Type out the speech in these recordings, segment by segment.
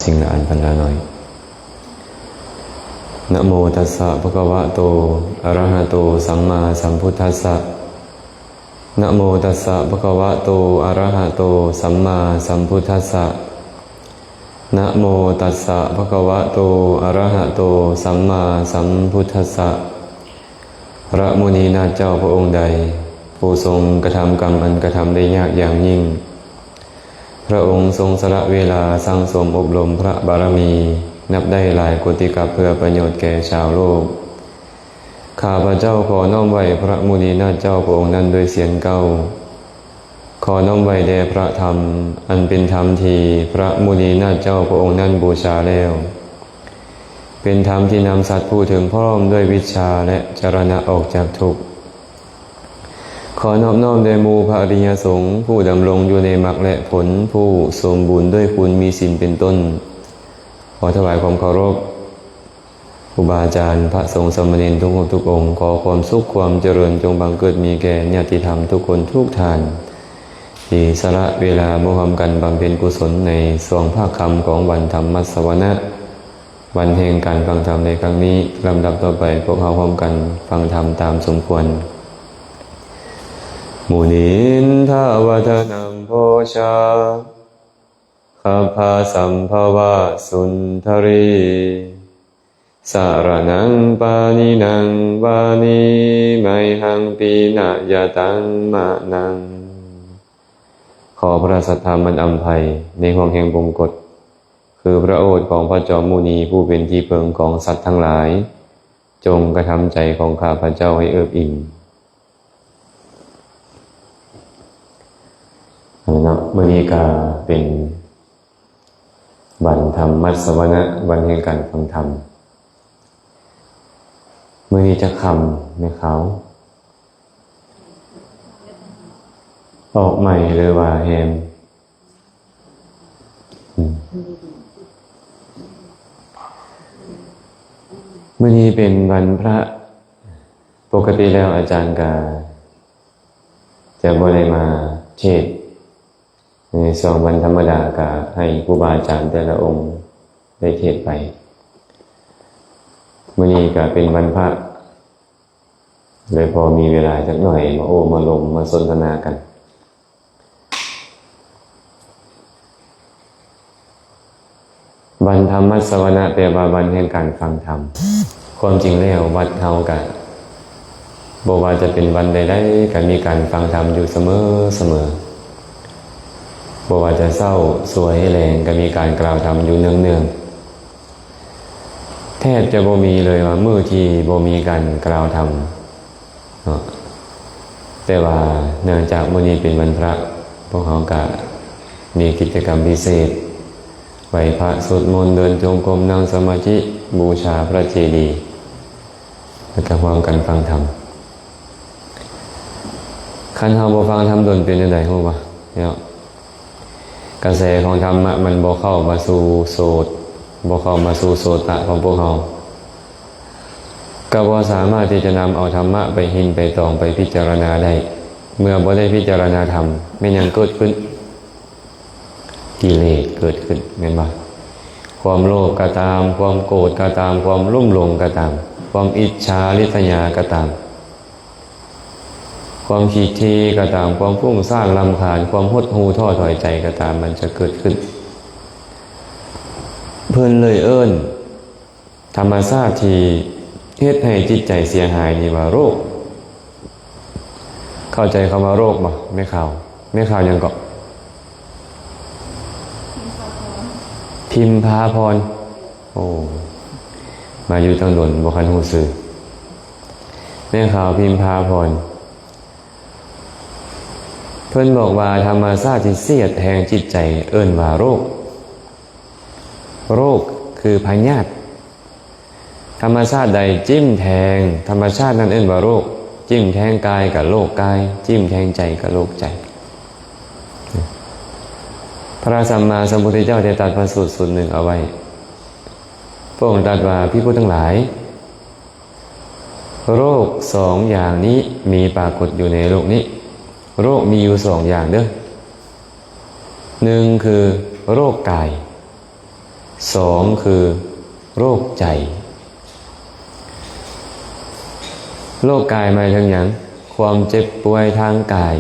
ສິ່ງລະອັນພັນລະໜ້ອຍ. ນະໂມຕັດສະ ພະຄະວະໂຕ ອະຣະຫະໂຕ ສຳມາສຳພຸດທັດສະ. ນະໂມຕັດສະ ພະຄະວະໂຕ ອະຣະຫະໂຕ ສຳມາສຳພຸດທັດສະ. ນະໂມຕັດສະ ພະຄະວະໂຕ ອະຣະຫະໂຕ ສຳມາສຳພຸດທັດສະ. ພະມຸນີນາດເຈົ້າພະອົງໃດ ຜູ້ຊົງກະທຳກຳອັນກະທຳໄດ້ຍາກຢ່າງຍິ່ງ, ພະອົງຊົງສະຫຼະເວລາສັ່ງສົມອົບຮົມພະບາລະມີ ນັບໄດ້ຫຼາຍໂກຕິກັບ ເພື່ອປະໂຫຍດແກ່ຊາວໂລກ. ຂ້າພະເຈົ້າຂໍນ້ອມໄຫວ້ພະມຸນີນາດເຈົ້າພະອົງນັ້ນດ້ວຍສຽງເກົ້າ. ຂໍນ້ອມໄຫວ້ແດ່ພະທຳ ອັນເປັນທຳທີ່ພະມຸນີນາດເຈົ້າພະອົງນັ້ນບູຊາແລ້ວ, ເປັນທຳທີ່ນຳສັດຜູ້ເຖິງພ້ອມດ້ວຍວິດຊາ ແລະ ຈະລະນະອອກຈາກທຸກ. ຂໍນອບນ້ອມແດ່ໝູ່ພະອະລິຍະສົງ ຜູ້ດຳລົງຢູ່ໃນມັກ ແລະ ຜົນ, ຜູ້ສົມບູນດ້ວຍຄຸນມີສິນເປັນຕົ້ນ. ຂໍຖວາຍຄວາມເຄົາລົບ ຄູບາອາຈານ ພະສົງສາມະເນນທຸກຮູບທຸກອົງ, ຂໍຄວາມສຸກຄວາມຈະເລີນຈົ່ງບັງເກີດມີແກ່ຍາດຕິທຳທຸກຄົນທຸກທ່ານ ທີ່ສະຫຼະເວລາມາຮ່ວມກັນບຳເພັນກຸສົນໃນຊ່ວງພາກຄ່ຳຂອງວັນທຳມັດສະວະນະ, ວັນແຫ່ງການຟັງທຳໃນຄັ້ງນີ້. ລຳດັບຕໍ່ໄປ ພວກເຮົາຮ່ວມກັນຟັງທຳຕາມສົມຄວນ. ມຸນິນທະວະທະນັງໂພຊາ ຄັບພະສຳພະວະສຸນທະຣີ ສະລະນັງປານິນັງ ວານີໄມຫັງປີນະຍະຕັງມະນັງ. ຂໍພະລາຊະທຳອັນອຳໄພໃນຫ່ວງແຫ່ງບົງກົດ ຄືພະໂອດຂອງພະຈອມມຸນີ ຜູ້ເປັນທີ່ເພິ່ງຂອງສັດທັງຫຼາຍ, ຈົ່ງກະທຳໃຈຂອງຂ້າພະເຈົ້າໃຫ້ເອິບອີງ. ເນາະ ມື້ນີ້ກະເປັນວັນທຳມັດສະວະນະ, ວັນແຫ່ງການຟັງທຳ. ມື້ນີ້ຈັກຄ່ຳແມ່ຂາວ? ອອກໃໝ່ ຫຼືວ່າແຮມ? ອືມ ມື້ນີ້ເປັນວັນພະ. ປົກກະຕິແລ້ວອາຈານກະຈະບໍ່ໄດ້ມາເທດ. ໃນຊ່ວງວັນທຳມະດາກະໃຫ້ຄູບາອາຈານແຕ່ລະອົງໄດ້ເທດໄປ. ມື້ນີ້ກະເປັນວັນພະ ເລີຍພໍມີເວລາຈັກໜ້ອຍ ມາໂອ້ມາລົມ ມາສົນທະນາກັນ. ວັນທຳມັດສະວະນະ ແປວ່າວັນແຫ່ງການຟັງທຳ. ຄວາມຈິງແລ້ວວັດເຮົາກະ ບໍ່ວ່າຈະເປັນວັນໃດໆ ກະມີການຟັງທຳຢູ່ສະເໝີໆ. ບໍ່ວ່າຈະເຊົ້າ ສວຍ ແລງ ກະມີການກ່າວທຳຢູ່ເນື່ອງໆ. ແທບຈະບໍ່ມີເລີຍວ່າມື້ທີ່ບໍ່ມີການກ່າວທຳເນາະ. ແຕ່ວ່າເນື່ອງຈາກມື້ນີ້ເປັນວັນພະ, ພວກເຮົາກະມີກິດຈະກຳພິເສດ, ໄຫວ້ພະ, ສວດມົນ, ເດີນຈົງກົມ, ນັ່ງສະມາທິ, ບູຊາພະເຈດີ ແລ້ວກະຮ່ວມກັນຟັງທຳ. ຄັນເຮົາບໍ່ຟັງທຳດົນເປັນແນວໃດຮູ້ບໍ່ເນາະ? ກະແສຂອງທຳມະມັນບໍ່ເຂົ້າມາສູ່ໂສດ, ບໍ່ເຂົ້າມາສູ່ໂສຕະຂອງພວກເຮົາ, ກະບໍ່ສາມາດທີ່ຈະນຳເອົາທຳມະໄປຮິ້ນໄປຕອງໄປພິຈາລະນາໄດ້. ເມື່ອບໍ່ໄດ້ພິຈາລະນາທຳ ແມ່ນຫຍັງເກີດຂຶ້ນ? ກິເລດເກີດຂຶ້ນ ແມ່ນບໍ່? ຄວາມໂລບກະຕາມ, ຄວາມໂກດກະຕາມ, ຄວາມລຸ່ມຫຼົງກະຕາມ, ຄວາມອິດສາລິດສະຍາກະຕາມ, ຄວາມຂີ້ຖີ່ກະຕາມ, ຄວາມຟຸ້ງສ້ານລຳຄານ, ຄວາມຫົດຫູ່ທໍ້ຖອຍໃຈກະຕາມ, ມັນຈະເກີດຂຶ້ນ. ເພິ່ນເລີຍເອີ້ນທຳມະຊາດທີ່ເຮັດໃຫ້ຈິດໃຈເສຍຫາຍນີ້ວ່າໂລກ. ເຂົ້າໃຈຄຳວ່າໂລກບໍ່ແມ່ຂາວ? ແມ່ຂາວຫຍັງເກາະ? ພິມພາພອນ. ໂອ້ ມາຢູ່ຕັ້ງດົນບໍ່ຄັນຮູ້ຊື່. ແມ່ຂາວພິມພາພອນ ເພິ່ນບອກວ່າທຳມະຊາດທີ່ສຽດແທງຈິດໃຈເອີ້ນວ່າໂລກ. ໂລກຄືພະຍາດ. ທຳມະຊາດໃດຈິ້ມແທງ ທຳມະຊາດນັ້ນເອີ້ນວ່າໂລກ. ຈິ້ມແທງກາຍກະໂລກກາຍ, ຈິ້ມແທງໃຈກະໂລກໃຈ. ພະສຳມາສຳພຸດທະເຈົ້າໄດ້ຕັດພະສູດສູດໜຶ່ງເອົາໄວ້. ພະອົງຕັດວ່າ ພິກຂຸທັງຫຼາຍ, ໂລກສອງຢ່າງນີ້ມີປາກົດຢູ່ໃນໂລກນີ້. ໂລກມີຢູ່ສອງຢ່າງເດີ້. ໜຶ່ງຄືໂລກກາຍ, ສອງຄືໂລກໃຈ. ໂລກກາຍໝາຍເຖິງຫຍັງ? ຄວາມເຈັບປ່ວຍທາງກາຍ,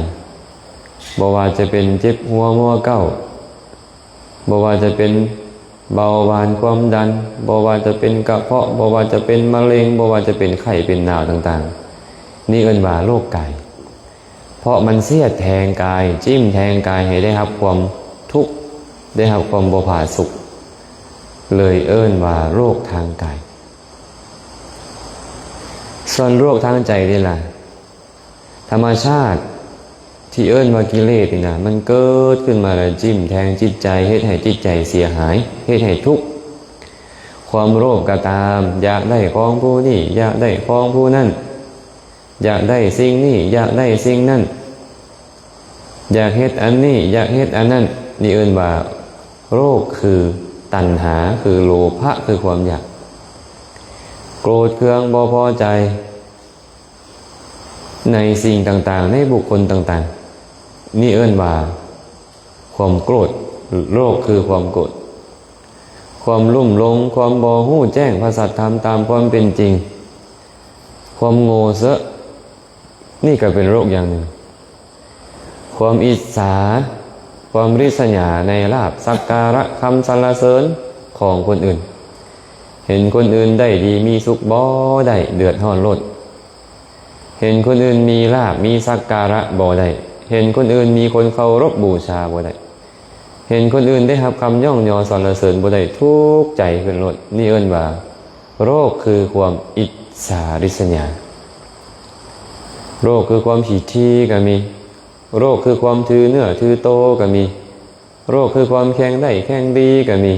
ບໍ່ວ່າຈະເປັນເຈັບຫົວມົວເກົ້າ, ບໍ່ວ່າຈະເປັນເບົາຫວານຄວາມດັນ, ບໍ່ວ່າຈະເປັນກະເພາະ, ບໍ່ວ່າຈະເປັນມະເຮັງ, ບໍ່ວ່າຈະເປັນໄຂ້ເປັນໜາວຕ່າງໆ, ນີ້ເອີ້ນວ່າໂລກກາຍ. ເພາະມັນສຽດແທງກາຍ, ຈິ້ມແທງກາຍໃຫ້ໄດ້ຮັບຄວາມທຸກ, ໄດ້ຮັບຄວາມບໍ່ຜາສຸກ, ເລີຍເອີ້ນວ່າໂລກທາງກາຍ. ສ່ວນໂລກທາງໃຈນີ້ລະ? ທຳມະຊາດທີ່ເອີ້ນວ່າກິເລດນີ້ນະ, ມັນເກີດຂຶ້ນມາແລ້ວຈິ້ມແທງຈິດໃຈ, ເຮັດໃຫ້ຈິດໃຈເສຍຫາຍ, ເຮັດໃຫ້ທຸກ. ຄວາມໂລບກໍຕາມ, ຢາກໄດ້ຂອງຜູ້ນີ້, ຢາກໄດ້ຂອງຜູ້ນັ້ນ, ຢາກໄດ້ສິ່ງນີ້, ຢາກໄດ້ສິ່ງນັ້ນ, ຢາກເຮັດອັນນີ້, ຢາກເຮັດອັນນັ້ນ, ນີ້ເອີ້ນວ່າໂລບຄືຕັນຫາ, ຄືໂລພະ, ຄືຄວາມຢາກ. ໂກດເຄືອງ, ບໍ່ພໍໃຈ ໃນສິ່ງຕ່າງໆ, ໃນບຸກຄົນຕ່າງໆ, ນີ້ເອີ້ນວ່າຄວາມໂກດ, ໂລກຄືຄວາມໂກດ, ຄວາມລຸ່ມຫຼົງ, ຄວາມບໍ່ຮູ້ແຈ້ງພະສັດທຳຕາມຄວາມເປັນຈິງ, ຄວາມໂງ່ເຊາະ, ນີ້ກໍເປັນໂລກຢ່າງໜຶ່ງ. ຄວາມອິດສາ, ຄວາມລິດສະຫຍາໃນລາບສັກກາລະຄຳສັນລະເສີນຂອງຄົນອື່ນ, ເຫັນຄົນອື່ນໄດ້ດີມີສຸກບໍ່ໄດ້, ເດືອດຮ້ອນໂລດ. ເຫັນຄົນອື່ນມີລາບມີສັກກາລະບໍ່ໄດ້, ເຫັນຄົນອື່ນມີຄົນເຄົາລົບບູຊາບໍ່ໄດ້, ເຫັນຄົນອື່ນໄດ້ຮັບຄຳຍ້ອງຍໍສັນລະເສີນບໍ່ໄດ້, ທຸກໃຈຂຶ້ນໂລດ. ນີ້ເອີ້ນວ່າໂລກຄືຄວາມອິດສາລິດສະຫຍາ. ໂລກຄືຄວາມຂີ້ຖີ່ກໍມີ, ໂລກຄືຄວາມຖືເນື້ອຖືໂຕກໍມີ, ໂລກຄືຄວາມແຂ່ງໄດ້ແຂ່ງດີກໍມີ,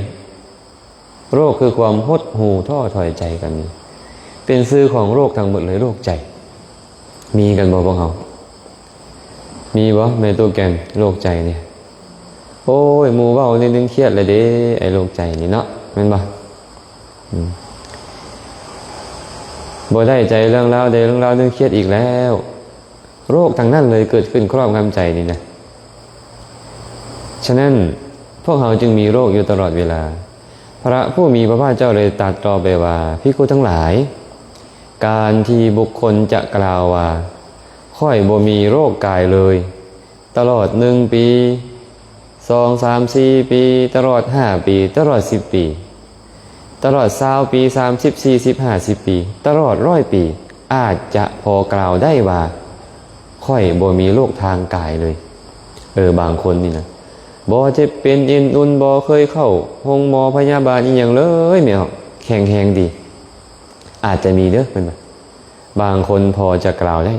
ໂລກຄືຄວາມຫົດຫູ່ທໍ້ຖອຍໃຈກໍມີ. ເປັນຊື່ຂອງໂລກທັງໝົດເລີຍ, ໂລກໃຈ. ມີກັນບໍ່ພວກເຮົາ? ມີບໍ່ແມ່ຕູ້ແກ່ນ? ໂລກໃຈນີ້ ໂອ້ຍ ໝູ່ເວົ້ານິດໜຶ່ງຄຽດແລ້ວເດ້ ໄອ້ໂລກໃຈນີ້ເນາະ, ແມ່ນບໍ່? ອືມ ບໍ່ໄດ້ໃຈເລື່ອງລາວໃດເລື່ອງລາວໜຶ່ງ ຄຽດອີກແລ້ວ. ໂລກທັງນັ້ນເລີຍເກີດຂຶ້ນຄອບງຳໃຈນີ້ນະ. ສະນັ້ນ ພວກເຮົາຈຶ່ງມີໂລກຢູ່ຕະຫຼອດເວລາ. ພະຜູ້ມີພະພາກເຈົ້າເລີຍຕັດຕໍ່ໄປວ່າ, ພິກຂຸທັງຫຼາຍ, ການທີ່ບຸກຄົນຈະກ່າວວ່າ, ຂ້ອຍບໍ່ມີໂລກກາຍເລີຍ, ຕະຫຼອດໜຶ່ງປີ, ສອງ ສາມ ສີ່ປີ, ຕະຫຼອດຫ້າປີ, ຕະຫຼອດສິບປີ, ຕະຫຼອດຊາວປີ, ສາມສິບ, ສີ່ສິບ, ຫ້າສິບປີ, ຕະຫຼອດຮ້ອຍປີ, ອາດຈະພໍກ່າວໄດ້ວ່າ, ຂ້ອຍບໍ່ມີໂລກທາງກາຍເລີຍ. ເອີ, ບາງຄົນນີ້ນະ, ບໍ່ເຈັບເປັນເອັນອຸ່ນ, ບໍ່ເຄີຍເຂົ້າໂຮງໝໍພະຍາບານອີ່ຫຍັງເລີຍ, ແມ່ນ ແຂງແຮງດີ. ອາດຈະມີເດີ້, ແມ່ນບໍ່? ບາງຄົນພໍຈະກ່າວໄດ້,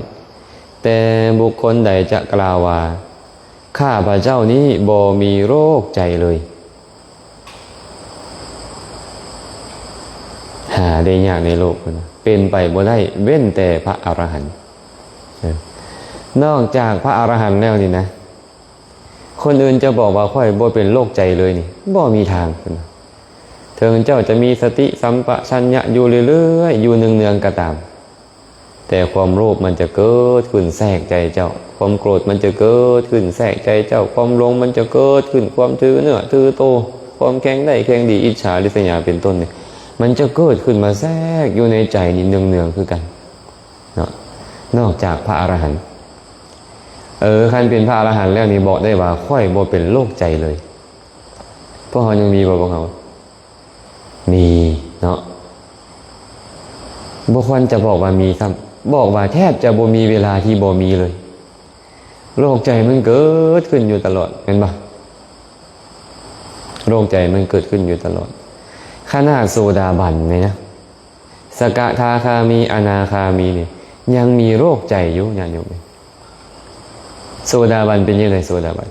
ແຕ່ບຸກຄົນໃດຈະກ່າວວ່າ, ຂ້າພະເຈົ້ານີ້ບໍ່ມີໂລກໃຈເລີຍ, ຫາໄດ້ຍາກໃນໂລກ, ເປັນໄປບໍ່ໄດ້, ເວັ້ນແຕ່ພະອະລະຫັນ. ເອີ, ນອກຈາກພະອະລະຫັນແລ້ວນີ້ນະ, ຄົນອື່ນຈະບອກວ່າ ຂ້ອຍບໍ່ເປັນໂລກໃຈເລີຍນີ້ ບໍ່ມີທາງ. ເຖິງເຈົ້າຈະມີສະຕິສຳປະຊັນຍະຢູ່ເລື້ອຍໆ, ຢູ່ເນືອງໆກໍຕາມ, ແຕ່ຄວາມໂລບມັນຈະເກີດຂຶ້ນແຊກໃຈເຈົ້າ, ຄວາມໂກດມັນຈະເກີດຂຶ້ນແຊກໃຈເຈົ້າ, ຄວາມຫຼົງມັນຈະເກີດຂຶ້ນ, ຄວາມຖືເນື້ອຖືໂຕ, ຄວາມແຂ່ງໄດ້ແຂ່ງດີ, ອິດສາລິດສະຫຍາເປັນຕົ້ນນີ້, ມັນຈະເກີດຂຶ້ນມາແຊກຢູ່ໃນໃຈນີ້ເນືອງໆຄືກັນເນາະ, ນອກຈາກພະອະລະຫັນ. ເອີ, ຄັນເປັນພະອະລະຫັນແລ້ວນີ້ ບອກໄດ້ວ່າ ຂ້ອຍບໍ່ເປັນໂລກໃຈເລີຍ. ພວກເຮົາຍັງມີບໍ່, ພວກເຮົາ? ມີເນາະ. ບໍ່ຄວນຈະບອກວ່າມີຊ້ຳ, ບອກວ່າແທບຈະບໍ່ມີເວລາທີ່ບໍ່ມີເລີຍ. ໂລກໃຈມັນເກີດຂຶ້ນຢູ່ຕະຫຼອດ, ແມ່ນບໍ່? ໂລກໃຈມັນເກີດຂຶ້ນຢູ່ຕະຫຼອດ. ຂະໜາດໂສດາບັນນີ້ນະ, ສະກະທາຄາມີ, ອະນາຄາມີນີ້ ຍັງມີໂລກໃຈຢູ່, ຍາດໂຍມ. ໂສດາບັນເປັນຈັ່ງໃດ? ໂສດາບັນ,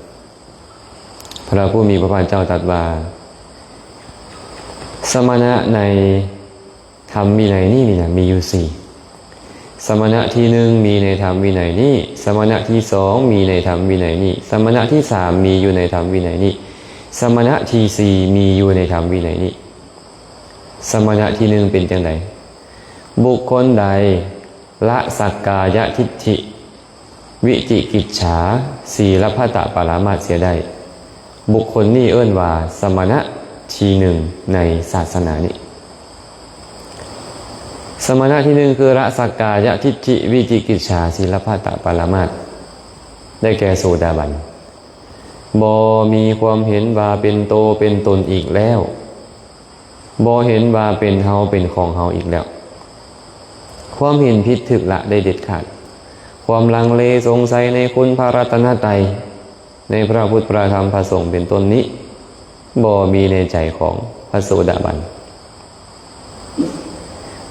ພະຜູ້ມີພະພາກເຈົ້າຕັດວ່າ, ສະມະນະໃນທຳວິໄນນີ້, ນີ້ນະ, ມີຢູ່ສີ່. ສະມະນະທີໜຶ່ງມີໃນທຳວິໄນນີ້, ສະມະນະທີສອງມີໃນທຳວິໄນນີ້, ສະມະນະທີສາມມີຢູ່ໃນທຳວິໄນນີ້, ສະມະນະທີສີ່ມີຢູ່ໃນທຳວິໄນນີ້. ສະມະນະທີໜຶ່ງເປັນຈັ່ງໃດ? ບຸກຄົນໃດລະສັກກາຍະທິດຖິ, ວິຈິກິດສາ, ສີລະພັດຕະປະລາມາດເສຍໄດ້, ບຸກຄົນນີ້ເອີ້ນວ່າສະມະນະ. ທີໜຶ່ງໃນສາສະໜານີ້. ສະມະນະທີໜຶ່ງຄືລະສັກກາຍະທິດຖິ ວິຈິກິດສາ ສີລະພັດຕະປະລະມາດ ໄດ້ແກ່ໂສດາບັນ. ບໍ່ມີຄວາມເຫັນວ່າເປັນໂຕເປັນຕົນອີກແລ້ວ. ບໍ່ເຫັນວ່າເປັນເຮົາເປັນຂອງເຮົາອີກແລ້ວ. ຄວາມເຫັນຜິດຖືກລະໄດ້ເດັດຂາດ. ຄວາມລັງເລສົງໄສໃນຄຸນພະລັດຕະນະໄຕ, ໃນພະພຸດ ພະທຳ ພະສົງເປັນຕົ້ນນີ້ ບໍ່ມີໃນໃຈຂອງພະໂສດາບັນ.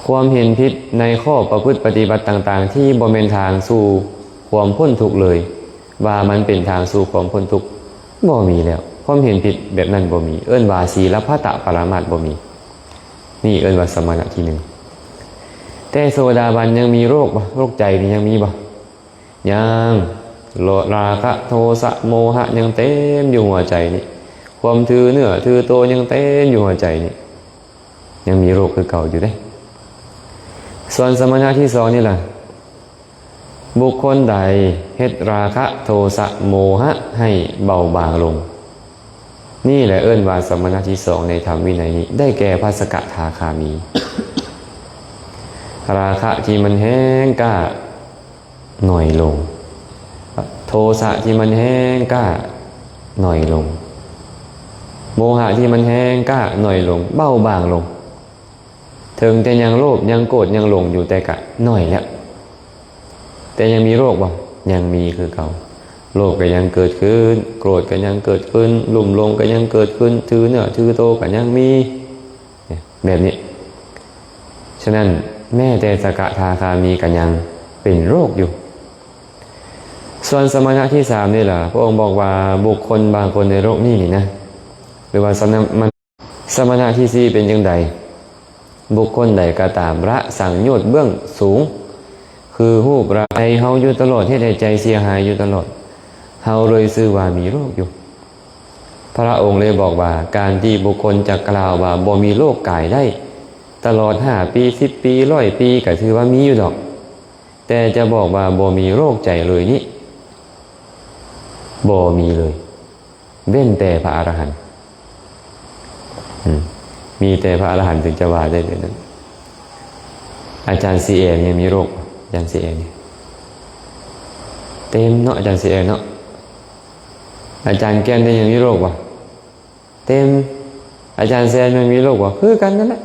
ຄວາມເຫັນຜິດໃນຂໍ້ປະພຶດປະຕິບັດຕ່າງໆ ທີ່ບໍ່ແມ່ນທາງສູ່ຄວາມພົ້ນທຸກເລີຍ, ວ່າມັນເປັນທາງສູ່ຄວາມພົ້ນທຸກ ບໍ່ມີແລ້ວ. ຄວາມເຫັນຜິດແບບນັ້ນບໍ່ມີ, ເອີ້ນວ່າສີລະພັດຕະປະລະມາດບໍ່ມີ. ນີ້ເອີ້ນວ່າສະມະນະທີໜຶ່ງ. ແຕ່ໂສດາບັນຍັງມີໂລກບໍ່? ໂລກໃຈນີ້ຍັງມີບໍ່? ຍັງ. ລາຄະ ໂທສະ ໂມຫະ ຍັງເຕັມຢູ່ຫົວໃຈນີ້. ຄວາມຖືເນື້ອຖືໂຕຍັງເຕັມຢູ່ຫົວໃຈນີ້. ຍັງມີໂລກຄືເກົ່າຢູ່ເດ້. ສ່ວນສະມະນະທີສອງນີ້ລະ, ບຸກຄົນໃດເຮັດລາຄະ ໂທສະ ໂມຫະ ໃຫ້ເບົາບາງລົງ, ນີ້ແຫຼະເອີ້ນວ່າສະມະນະທີສອງໃນທຳວິໄນນີ້ ໄດ້ແກ່ພະສະກະທາຄາມີ. ລາຄະທີ່ມັນແຮງກ້າໜ້ອຍລົງ, ໂທສະທີ່ມັນແຮງກ້າໜ້ອຍລົງ, ໂມຫະທີ່ມັນແຮງກ້າໜ້ອຍລົງ, ເບົາບາງລົງ. ເຖິງແຕ່ຍັງໂລບ ຍັງໂກດ ຍັງຫຼົງຢູ່ ແຕ່ກະໜ້ອຍແລ້ວ. ແຕ່ຍັງມີໂລກບໍ່? ຍັງມີຄືເກົ່າ. ໂລບກະຍັງເກີດຂຶ້ນ, ໂກດກະຍັງເກີດຂຶ້ນ, ລຸ່ມຫຼົງກະຍັງເກີດຂຶ້ນ, ຖືເນື້ອຖືໂຕກະຍັງມີ ແບບນີ້. ສະນັ້ນ ແມ້ແຕ່ສະກະທາຄາມີກະຍັງເປັນໂລກຢູ່. ສ່ວນສະມະນະທີສາມນີ້ລະ, ພະອົງບອກວ່າບຸກຄົນບາງຄົນໃນໂລກນີ້ນີ້ນະ, ຫຼືວ່າສະມະນະ ສະມະນະທີສີ່ເປັນຈັ່ງໃດ? ບຸກຄົນໃດກໍຕາມລະສັງໂຍດເບື້ອງສູງ ຄືຮູບລາກາຍເຮົາຢູ່ຕະຫຼອດ, ເຮັດໃຫ້ໃຈເສຍຫາຍຢູ່ຕະຫຼອດ, ເຮົາເລີຍຊື່ວ່າມີໂລກຢູ່. ພະອົງເລີຍບອກວ່າ ການທີ່ບຸກຄົນຈະກ່າວວ່າບໍ່ມີໂລກກາຍໄດ້ຕະຫຼອດຫ້າປີ, ສິບປີ, ຮ້ອຍປີ ກໍຖືວ່າມີຢູ່ດອກ, ແຕ່ຈະບອກວ່າບໍ່ມີໂລກໃຈເລີຍນີ້ ບໍ່ມີເລີຍ. ເວັ້ນແຕ່ພະອະລະຫັນ. ອືມ ມີແຕ່ພະອະລະຫັນເຖິງຈະວ່າໄດ້ແບບນັ້ນ. ອາຈານຊີແອນຍັງມີໂລກ, ອາຈານຊີແອນນີ້ເຕັມເນາະ, ອາຈານຊີແອນເນາະ. ອາຈານແກ່ນນີ້ຍັງມີໂລກບໍ່? ເຕັມ. ອາຈານແຊນຍັງມີໂລກບໍ່? ຄືກັນນັ້ນແຫຼະ.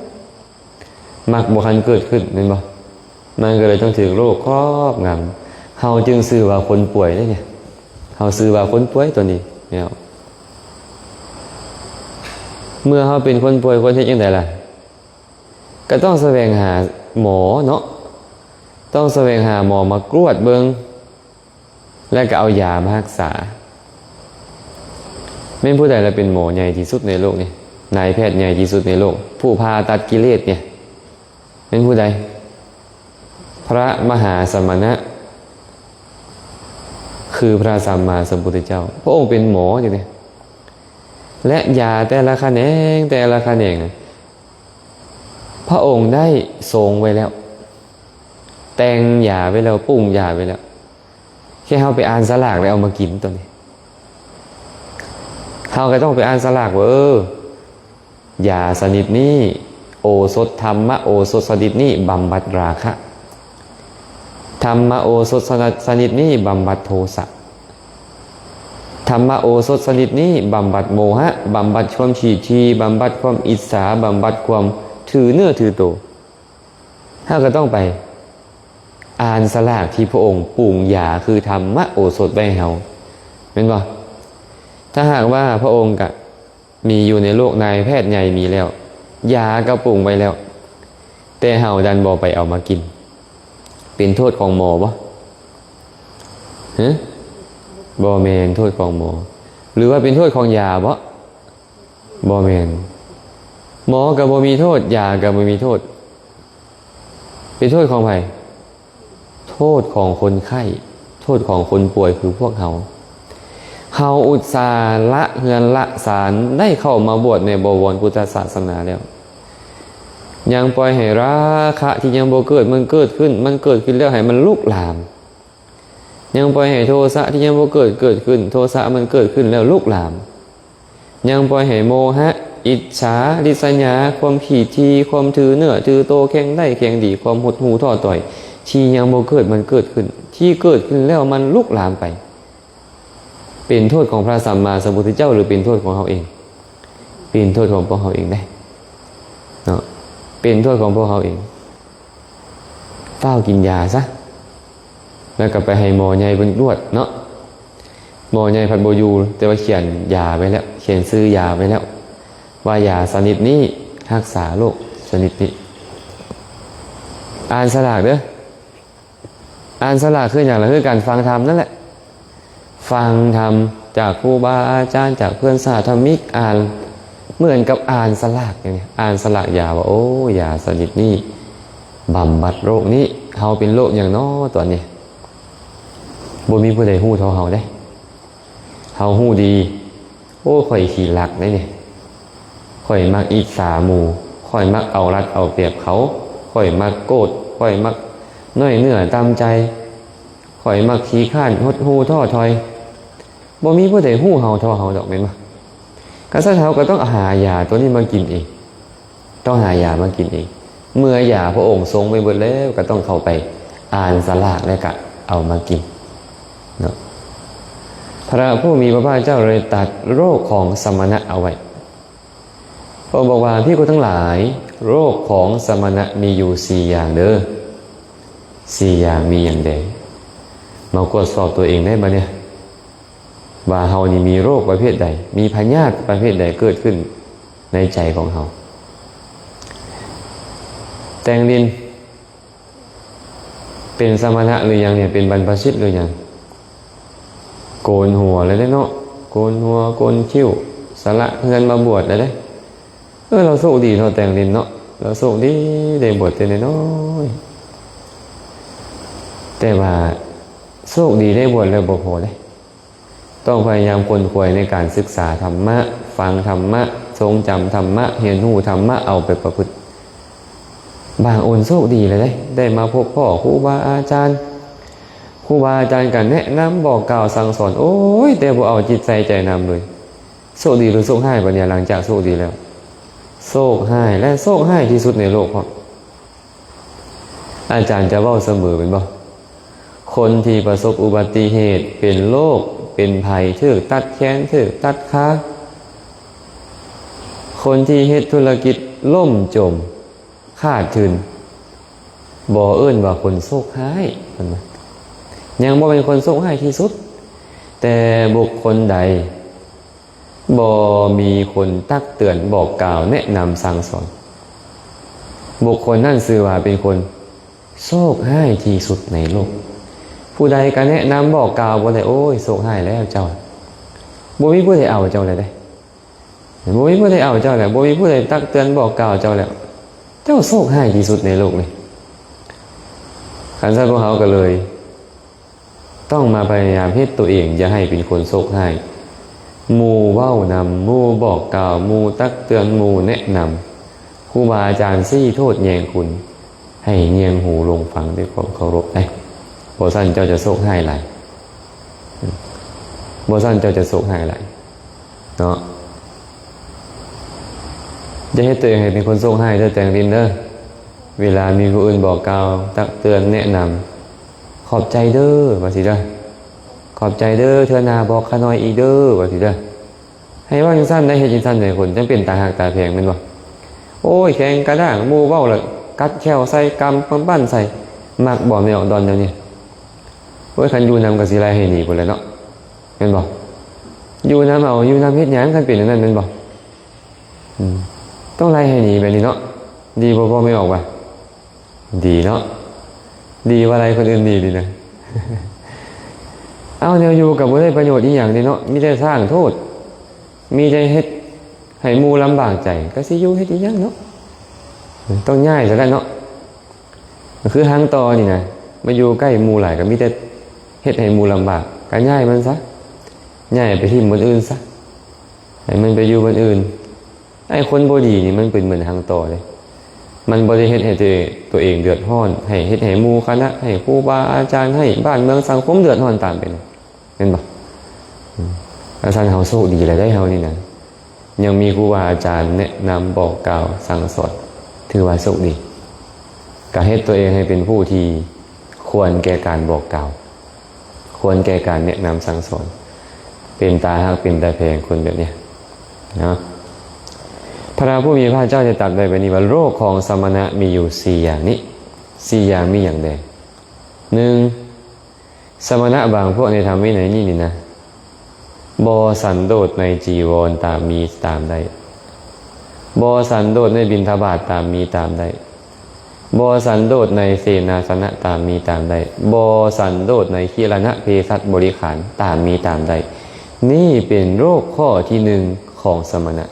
ມັກບໍ່ທັນເກີດຂຶ້ນແມ່ນບໍ່? ມັນກໍເລີຍຕ້ອງຖືກໂລກຄອບງຳ. ເຮົາຈຶ່ງຊື່ວ່າຄົນປ່ວຍເດ້ນີ້. ເຮົາຊື່ວ່າຄົນປ່ວຍຕົວນີ້ແລ້ວ. ເມື່ອເຮົາເປັນຄົນປ່ວຍ, ຄວນເຮັດຈັ່ງໃດລະ? ກໍຕ້ອງສະແຫວງຫາໝໍເນາະ, ຕ້ອງສະແຫວງຫາໝໍມາກວດເບິ່ງ. ແລ້ວກໍເອົາຢາມາຮັກສາ. ແມ່ນຜູ້ໃດລະເປັນໝໍໃຫຍ່ທີ່ສຸດໃນໂລກນີ້? ນາຍແພດໃຫຍ່ທີ່ສຸດໃນໂລກ, ຜູ້ຜ່າຕັດກິເລດນີ້ ແມ່ນຜູ້ໃດ? ພະມະຫາສະມະນະ ຄືພະສຳມາສຳພຸດທະເຈົ້າ. ພະອົງເປັນໝໍຢູ່ນີ້. ແລະ ຢາແຕ່ລະຂະແໜງ, ແຕ່ລະຂະແໜງ ພະອົງໄດ້ຊົງໄວ້ແລ້ວ, ແຕ່ງຢາໄວ້ແລ້ວ, ປຸງຢາໄວ້ແລ້ວ. ແຄ່ເຮົາໄປອ່ານສະຫຼາກແລ້ວເອົາມາກິນຕົວນີ້. ເຮົາກໍຕ້ອງໄປອ່ານສະຫຼາກວ່າ ເອີ ຢາຊະນິດນີ້, ໂອສົດ, ທຳມະໂອສົດຊະນິດນີ້ບຳບັດລາຄະ, ທຳມະໂອສົດຊະນິດນີ້ບຳບັດໂທສະ, ທຳມະໂອສົດຊະນິດນີ້ບຳບັດໂມຫະ, ບຳບັດຄວາມຖີດຖີ່, ບຳບັດຄວາມອິດສາ, ບຳບັດຄວາມຖືເນື້ອຖືໂຕ. ເຮົາກໍຕ້ອງໄປອ່ານສະຫຼາກທີ່ພະອົງປຸງຢາ ຄືທຳມະໂອສົດໄວ້ໃຫ້ເຮົາ ແມ່ນບໍ່? ຖ້າຫາກວ່າພະອົງກະມີຢູ່ໃນໂລກ, ນາຍແພດໃຫຍ່ມີແລ້ວ, ຢາກໍປຸງໄວ້ແລ້ວ, ແຕ່ເຮົາດັນບໍ່ໄປເອົາມາກິນ, ເປັນໂທດຂອງໝໍບໍ່? ຮະ? ບໍ່ແມ່ນໂທດຂອງໝໍ. ຫຼືວ່າເປັນໂທດຂອງຢາບໍ່? ບໍ່ແມ່ນ. ໝໍກໍບໍ່ມີໂທດ, ຢາກໍບໍ່ມີໂທດ. ເປັນໂທດຂອງໃຜ? ໂທດຂອງຄົນໄຂ້, ໂທດຂອງຄົນປ່ວຍຄືພວກເຮົາ. ເຮົາອຸດສ່າລະເຮືອນລະຊານ ໄດ້ເຂົ້າມາບວດໃນບໍວອນພຸດທະສາສະໜາແລ້ວ, ຍັງປ່ອຍໃຫ້ລາຄະທີ່ຍັງບໍ່ເກີດ ມັນເກີດຂຶ້ນ, ມັນເກີດຂຶ້ນແລ້ວໃຫ້ມັນລຸກລາມ. ຍັງປ່ອຍໃຫ້ໂທສະທີ່ຍັງບໍ່ເກີດ ເກີດຂຶ້ນ, ໂທສະມັນເກີດຂຶ້ນແລ້ວລຸກລາມ. ຍັງປ່ອຍໃຫ້ໂມຫະ ອິດສາ ລິດສະຫຍາ ຄວາມຂີ້ຖີ່ ຄວາມຖືເນື້ອຖືໂຕ ແຂ່ງໄດ້ແຂ່ງດີ ຄວາມຫົດຫູ່ທໍ້ຕ້ອຍ ທີ່ຍັງບໍ່ເກີດມັນເກີດຂຶ້ນ ທີ່ເກີດຂຶ້ນແລ້ວມັນລຸກລາມໄປ ເປັນໂທດຂອງພະສຳມາສຳພຸດທະເຈົ້າ ຫຼື ເປັນໂທດຂອງເຮົາເອງ? ເປັນໂທດຂອງພວກເຮົາເອງເດ້ເນາະ ເປັນໂທດຂອງພວກເຮົາເອງ. ຟ້າວກິນຢາຊະ ແລ້ວກໍໄປໃຫ້ໝໍໃຫຍ່ເພິ່ນກວດເນາະ. ໝໍໃຫຍ່ພັດບໍ່ຢູ່ ແຕ່ວ່າຂຽນຢາໄວ້ແລ້ວ ຂຽນຊື່ຢາໄວ້ແລ້ວ ວ່າຢາຊະນິດນີ້ຮັກສາໂລກຊະນິດນີ້. ອ່ານສະຫຼາກເດີ້ ອ່ານສະຫຼາກຄືຫຍັງລະ? ຄືການຟັງທຳນັ້ນແຫຼະ ຟັງທຳຈາກຄູບາອາຈານ ຈາກເພື່ອນສະຫະທຳມິກ ອ່ານ ເໝືອນກັບອ່ານສະຫຼາກນີ້ ອ່ານສະຫຼາກຢາວ່າ ໂອ້ ຢາຊະນິດນີ້ບຳບັດໂລກນີ້. ເຮົາເປັນໂລກຫຍັງນໍຕອນນີ້? ບໍ່ມີຜູ້ໃດຮູ້ເທົ່າເຮົາເດ້. ເຮົາຮູ້ດີ ໂອ້ ຂ້ອຍຂີ້ລັກເດ້ນີ້ ຂ້ອຍມັກອິດສາໝູ່ ຂ້ອຍມັກເອົາລັດເອົາປຽບເຂົາ ຂ້ອຍມັກໂກດ ຂ້ອຍມັກນ້ອຍເນື້ອຕ່ຳໃຈ ຂ້ອຍມັກຂີ້ຄ້ານ ຫົດຫູ່ທໍ້ຖອຍ. ບໍ່ມີຜູ້ໃດຮູ້ເຮົາເທົ່າເຮົາດອກ ແມ່ນບໍ່? ຄັນຊັ້ນເຮົາກໍຕ້ອງຫາຢາຕົວນີ້ມາກິນເອງ ຕ້ອງຫາຢາມາກິນເອງ. ເມື່ອຢາພະອົງຊົງໄວ້ເບິດແລ້ວ ກໍຕ້ອງເຂົ້າໄປອ່ານສະຫຼາກ ແລ້ວກໍເອົາມາກິນເນາະ. ພະຜູ້ມີພະພາກເຈົ້າເລີຍຕັດໂລກຂອງສະມະນະເອົາໄວ້ ພະອົງບອກວ່າ ພິກຂຸທັງຫຼາຍ ໂລກຂອງສະມະນະມີຢູ່ສີ່ຢ່າງເດີ້. ສີ່ຢ່າງມີຫຍັງແດ່? ມາກວດສອບຕົວເອງໄດ້ບາດນີ້ ວ່າເຮົານີ້ມີໂລກປະເພດໃດ ມີພະຍາດປະເພດໃດເກີດຂຶ້ນໃນໃຈຂອງເຮົາ. ແຕ່ງລິ້ນ ເປັນສະມະນະຫຼືຫຍັງນີ້ ເປັນບັນພະຊິດຫຼືຫຍັງ? ໂກນຫົວແລ້ວເດ້ເນາະ ໂກນຫົວ ໂກນຄິ້ວ ສະຫຼະເຮືອນມາບວດແລ້ວເດ້. ເອີ ລາວໂຊກດີເນາະ ແຕ່ງລິ້ນເນາະ ລາວໂຊກດີໄດ້ບວດແຕ່ນ້ອຍໆ. ແຕ່ວ່າໂຊກດີໄດ້ບວດແລ້ວບໍ່ພໍເດ້ ຕ້ອງພະຍາຍາມຂົນຂວາຍໃນການສຶກສາທຳມະ ຟັງທຳມະ ຊົງຈຳທຳມະ ຮຽນຮູ້ທຳມະ ເອົາໄປປະພຶດ. ບາງອົນໂຊກດີແລ້ວເດ້ ໄດ້ມາພົບພໍ້ຄູບາອາຈານ ຄູບາອາຈານກໍແນະນຳບອກກ່າວສັ່ງສອນ ໂອ້ຍ ແຕ່ບໍ່ເອົາຈິດໃສ່ໃຈນຳເລີຍ. ໂຊກດີຫຼືໂຊກຮ້າຍບາດນີ້ ຫຼັງຈາກໂຊກດີແລ້ວ? ໂຊກຮ້າຍ ແລະ ໂຊກຮ້າຍທີ່ສຸດໃນໂລກພ້ອມ. ອາຈານຈະເວົ້າສະເໝີແມ່ນບໍ່? ຄົນທີ່ປະສົບອຸບັດຕິເຫດ ເປັນໂລກ ເປັນໄພ ຖືກຕັດແຂນ ຖືກຕັດຂາ ຄົນທີ່ເຮັດທຸລະກິດລົ້ມຈົມ ຂາດທຶນ ບໍ່ເອີ້ນວ່າຄົນໂຊກຮ້າຍ ເພິ່ນວ່າ ຍັງບໍ່ແມ່ນຄົນໂຊກຮ້າຍທີ່ສຸດ. ແຕ່ບຸກຄົນໃດ ບໍ່ມີຄົນຕັກເຕືອນບອກກ່າວແນະນຳສັ່ງສອນ ບຸກຄົນນັ້ນຊື່ວ່າເປັນຄົນໂຊກຮ້າຍທີ່ສຸດໃນໂລກ. ຜູ້ໃດກໍແນະນຳບອກກ່າວບໍ່ໄດ້ ໂອ້ຍ ໂຊກຮ້າຍແລ້ວເຈົ້າ ບໍ່ມີຜູ້ໃດເອົາເຈົ້າແລ້ວເດ້ ບໍ່ມີຜູ້ໃດເອົາເຈົ້າແລ້ວ ບໍ່ມີຜູ້ໃດຕັກເຕືອນບອກກ່າວເຈົ້າແລ້ວ ເຈົ້າໂຊກຮ້າຍທີ່ສຸດໃນໂລກນີ້. ຄັນຊັ້ນພວກເຮົາກໍເລີຍ ຕ້ອງມາພະຍາຍາມເຮັດຕົວເອງ ຢ່າໃຫ້ເປັນຄົນໂຊກຮ້າຍ. ໝູ່ເວົ້ານຳ ໝູ່ບອກກ່າວ ໝູ່ຕັກເຕືອນ ໝູ່ແນະນຳ ຄູບາອາຈານຊີ້ໂທດແຍງຄຸນ ໃຫ້ງຽງຫູລົງຟັງດ້ວຍຄວາມເຄົາລົບໄດ໋. ບໍ່ຊັ້ນເຈົ້າຈະໂຊກຮ້າຍຫຼາຍ ບໍ່ຊັ້ນເຈົ້າຈະໂຊກຮ້າຍຫຼາຍເນາະ. ຢ່າເຮັດຕົວເອງໃຫ້ເປັນຄົນໂຊກຮ້າຍເດີ້ ແຕ່ງລິ້ນເດີ້. ເວລາມີຜູ້ອື່ນບອກກ່າວ ຕັກເຕືອນ ແນະນຳ ຂອບໃຈເດີ້ ວ່າຊີ້ເດີ້ ຂອບໃຈເດີ້ ເທື່ອໜ້າບອກຂ້ານ້ອຍອີກເດີ້ ວ່າຊີ້ເດີ້. ໃຫ້ເວົ້າຈັ່ງຊັ້ນໄດ໋ ເຮັດຈັ່ງຊັ້ນໃຫ້ຄົນຈັ່ງເປັນຕາຮັກຕາແພງແມ່ນບໍ່? ໂອ້ຍ ແຂງກະດ້າງ ໝູ່ເວົ້າແລ້ວກັດແຂ້ວໃສ່ ກຳປຶ້ມປັ້ນໃສ່ ມັກບໍ່ແມ່ອອກດອນແນວນີ້? ໂອ້ຍ ຄັນຢູ່ນຳກໍຊິໄລ່ໃຫ້ໜີພຸ້ນແຫຼະເນາະ ແມ່ນບໍ່? ຢູ່ນຳເອົາ ຢູ່ນຳເຮັດຫຍັງ ຄັນເປັນແນວນັ້ນແມ່ນບໍ່? ອືມ ຕ້ອງໄລ່ໃຫ້ໜີແບບນີ້ເນາະ ດີບໍ່ ພໍ່ແມ່ອອກວ່າ? ດີເນາະ ດີວ່າໄລ່ຄົນອື່ນໜີນີ້ນະ. ເອົາ ແນວຢູ່ກໍບໍ່ໄດ້ປະໂຫຍດອີ່ຫຍັງເດເນາະ ມີແຕ່ສ້າງໂທດ ມີແຕ່ເຮັດໃຫ້ໝູ່ລຳບາກໃຈ ກໍຊິຢູ່ເຮັດອີ່ຫຍັງເນາະ ຕ້ອງຍ້າຍຊະແຫຼະເນາະ. ຄືຮັງຕໍ່ນີ້ນະ ມາຢູ່ໃກ້ໝູ່ຫຼາຍກໍມີແຕ່ເຮັດໃຫ້ໝູ່ລຳບາກ ກໍຍ້າຍມັນຊະ ຍ້າຍໄປຖິ້ມບ່ອນອື່ນຊະ ໃຫ້ມັນໄປຢູ່ບ່ອນອື່ນ. ໄອ້ຄົນບໍ່ດີນີ້ມັນເປັນເໝືອນຮັງຕໍ່ເດ້ ມັນບໍ່ໄດ້ເຮັດໃຫ້ຕົວເອງ ຕົວເອງເດືອດຮ້ອນ ໃຫ້ເຮັດໃຫ້ໝູ່ຄະນະ ໃຫ້ຄູບາອາຈານ ໃຫ້ບ້ານເມືອງສັງຄົມເດືອດຮ້ອນຕາມໄປນຳ ແມ່ນບໍ່? ອືມ ວ່າຊັ້ນເຮົາໂຊກດີແລ້ວເດ້ເຮົານີ້ນະ ຍັງມີຄູບາອາຈານແນະນຳບອກກ່າວສັ່ງສອນ ຖືວ່າໂຊກດີ. ກະເຮັດຕົວເອງໃຫ້ເປັນຜູ້ທີ່ຄວນແກ່ການບອກກ່າວ ຄວນແກ່ການແນະນຳສັ່ງສອນ ເປັນຕາຮັກເປັນຕາແພງຄົນແບບນີ້ເນາະ. ພະຜູ້ມີພະພາກເຈົ້າໄດ້ຕັດໄວ້ແບບນີ້ວ່າ ໂລກຂອງສະມະນະມີຢູ່ສີ່ຢ່າງນີ້. ສີ່ຢ່າງມີຫຍັງແດ່? ໜຶ່ງ ສະມະນະບາງພວກໃນທຳວິໄນນີ້ນີ້ນະ ບໍ່ສັນໂດດໃນຈີວອນຕາມມີຕາມໄດ້, ບໍ່ສັນໂດດໃນບິນທະບາດຕາມມີຕາມໄດ້, ບໍ່ສັນໂດດໃນເສນາສະນະຕາມມີຕາມໄດ້, ບໍ່ສັນໂດດໃນຄີລະນະເພສັດບໍລິຂານຕາມມີຕາມໄດ້. ນີ້ເປັນໂລກຂໍ້ທີໜຶ່ງຂອງສະມະນະ.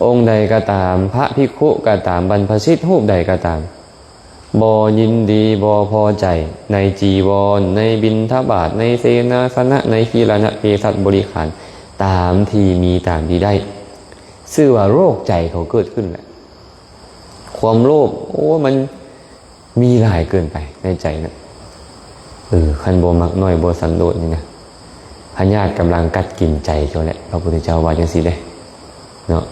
ອົງໃດກໍຕາມ, ພະພິກຂຸກໍຕາມ, ບັນພະຊິດຮູບໃດກໍຕາມ, ບໍ່ຍິນດີ ບໍ່ພໍໃຈໃນຈີວອນ, ໃນບິນທະບາດ, ໃນເສນາສະນະ, ໃນຄີລະນະເພສັດບໍລິຂານ ຕາມທີ່ມີຕາມທີ່ໄດ້, ຊື່ວ່າໂລກໃຈເຂົາເກີດຂຶ້ນແຫຼະ. ຄວາມໂລບ ໂອ້ ມັນມີຫຼາຍເກີນໄປໃນໃຈນະ. ເອີ ຄັນບໍ່ມັກນ້ອຍ ບໍ່ສັນໂດດນີ້ນະ ພະຍາດກຳລັງກັດກິນໃຈເຈົ້າແຫຼະ, ພະພຸດທະເຈົ້າວ່າຈັ່ງຊີ້ເດ້ເນາະ.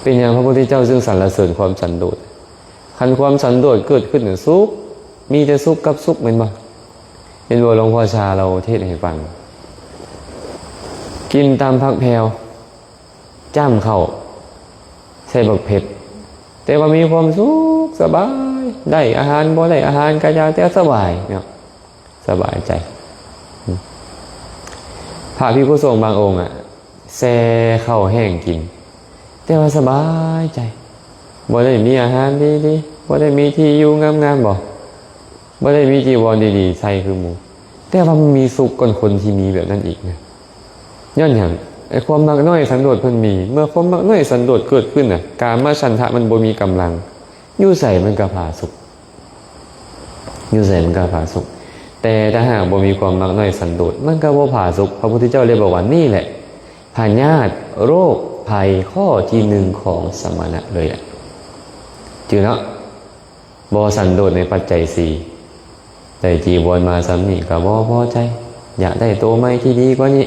ເປັນຫຍັງພະພຸດທະເຈົ້າຈຶ່ງສັນລະເສີນຄວາມສັນໂດດ? ຄັນຄວາມສັນໂດດເກີດຂຶ້ນນະ ສຸກ ມີແຕ່ສຸກກັບສຸກ ແມ່ນບໍ່? ເຫັນບໍ່ ຫຼວງພໍ່ຊາລາວເທດໃຫ້ຟັງ, ກິນຕຳຜັກແຜ່ວ ຈ້ຳເຂົ້າ ໃສ່ບັກເຜັດ ແຕ່ວ່າມີຄວາມສຸກສະບາຍ, ໄດ້ອາຫານ ບໍ່ໄດ້ອາຫານກໍຢ່າແຕ່ສະບາຍເນາະ, ສະບາຍໃຈ. ພະພິກຂຸສົງບາງອົງອະ ແຊ່ເຂົ້າແຫ້ງກິນ ແຕ່ວ່າສະບາຍໃຈ, ບໍ່ໄດ້ມີອາຫານດີໆ, ບໍ່ໄດ້ມີທີ່ຢູ່ງາມໆ ບໍ່ ບໍ່ໄດ້ມີຈີວອນດີໆໃສ່ຄືໝູ່, ແຕ່ວ່າມັນມີສຸກກວ່າຄົນທີ່ມີແບບນັ້ນອີກນະ. ຍ້ອນຫຍັງ? ໄອ້ຄວາມມັກນ້ອຍສັນໂດດເພິ່ນມີ. ເມື່ອຄວາມມັກນ້ອຍສັນໂດດເກີດຂຶ້ນນະ, ກາມະສັນທະມັນບໍ່ມີກຳລັງ, ຢູ່ໃສມັນກໍຜາສຸກ, ຢູ່ໃສມັນກໍຜາສຸກ. ແຕ່ຖ້າຫາກບໍ່ມີຄວາມມັກນ້ອຍສັນໂດດ, ມັນກໍບໍ່ຜາສຸກ. ພະພຸດທະເຈົ້າເລີຍບອກວ່າ ນີ້ແຫຼະພະຍາດໂລກໄພຂໍ້ທີໜຶ່ງຂອງສະມະນະເລີຍແຫຼະ. ຈື່ເນາະ? ບໍ່ສັນໂດດໃນປັດໄຈສີ່. ໄດ້ຈີວອນມາສ່ຳນີ້ກໍບໍ່ພໍໃຈ, ຢາກໄດ້ໂຕໃໝ່ທີ່ດີກວ່ານີ້.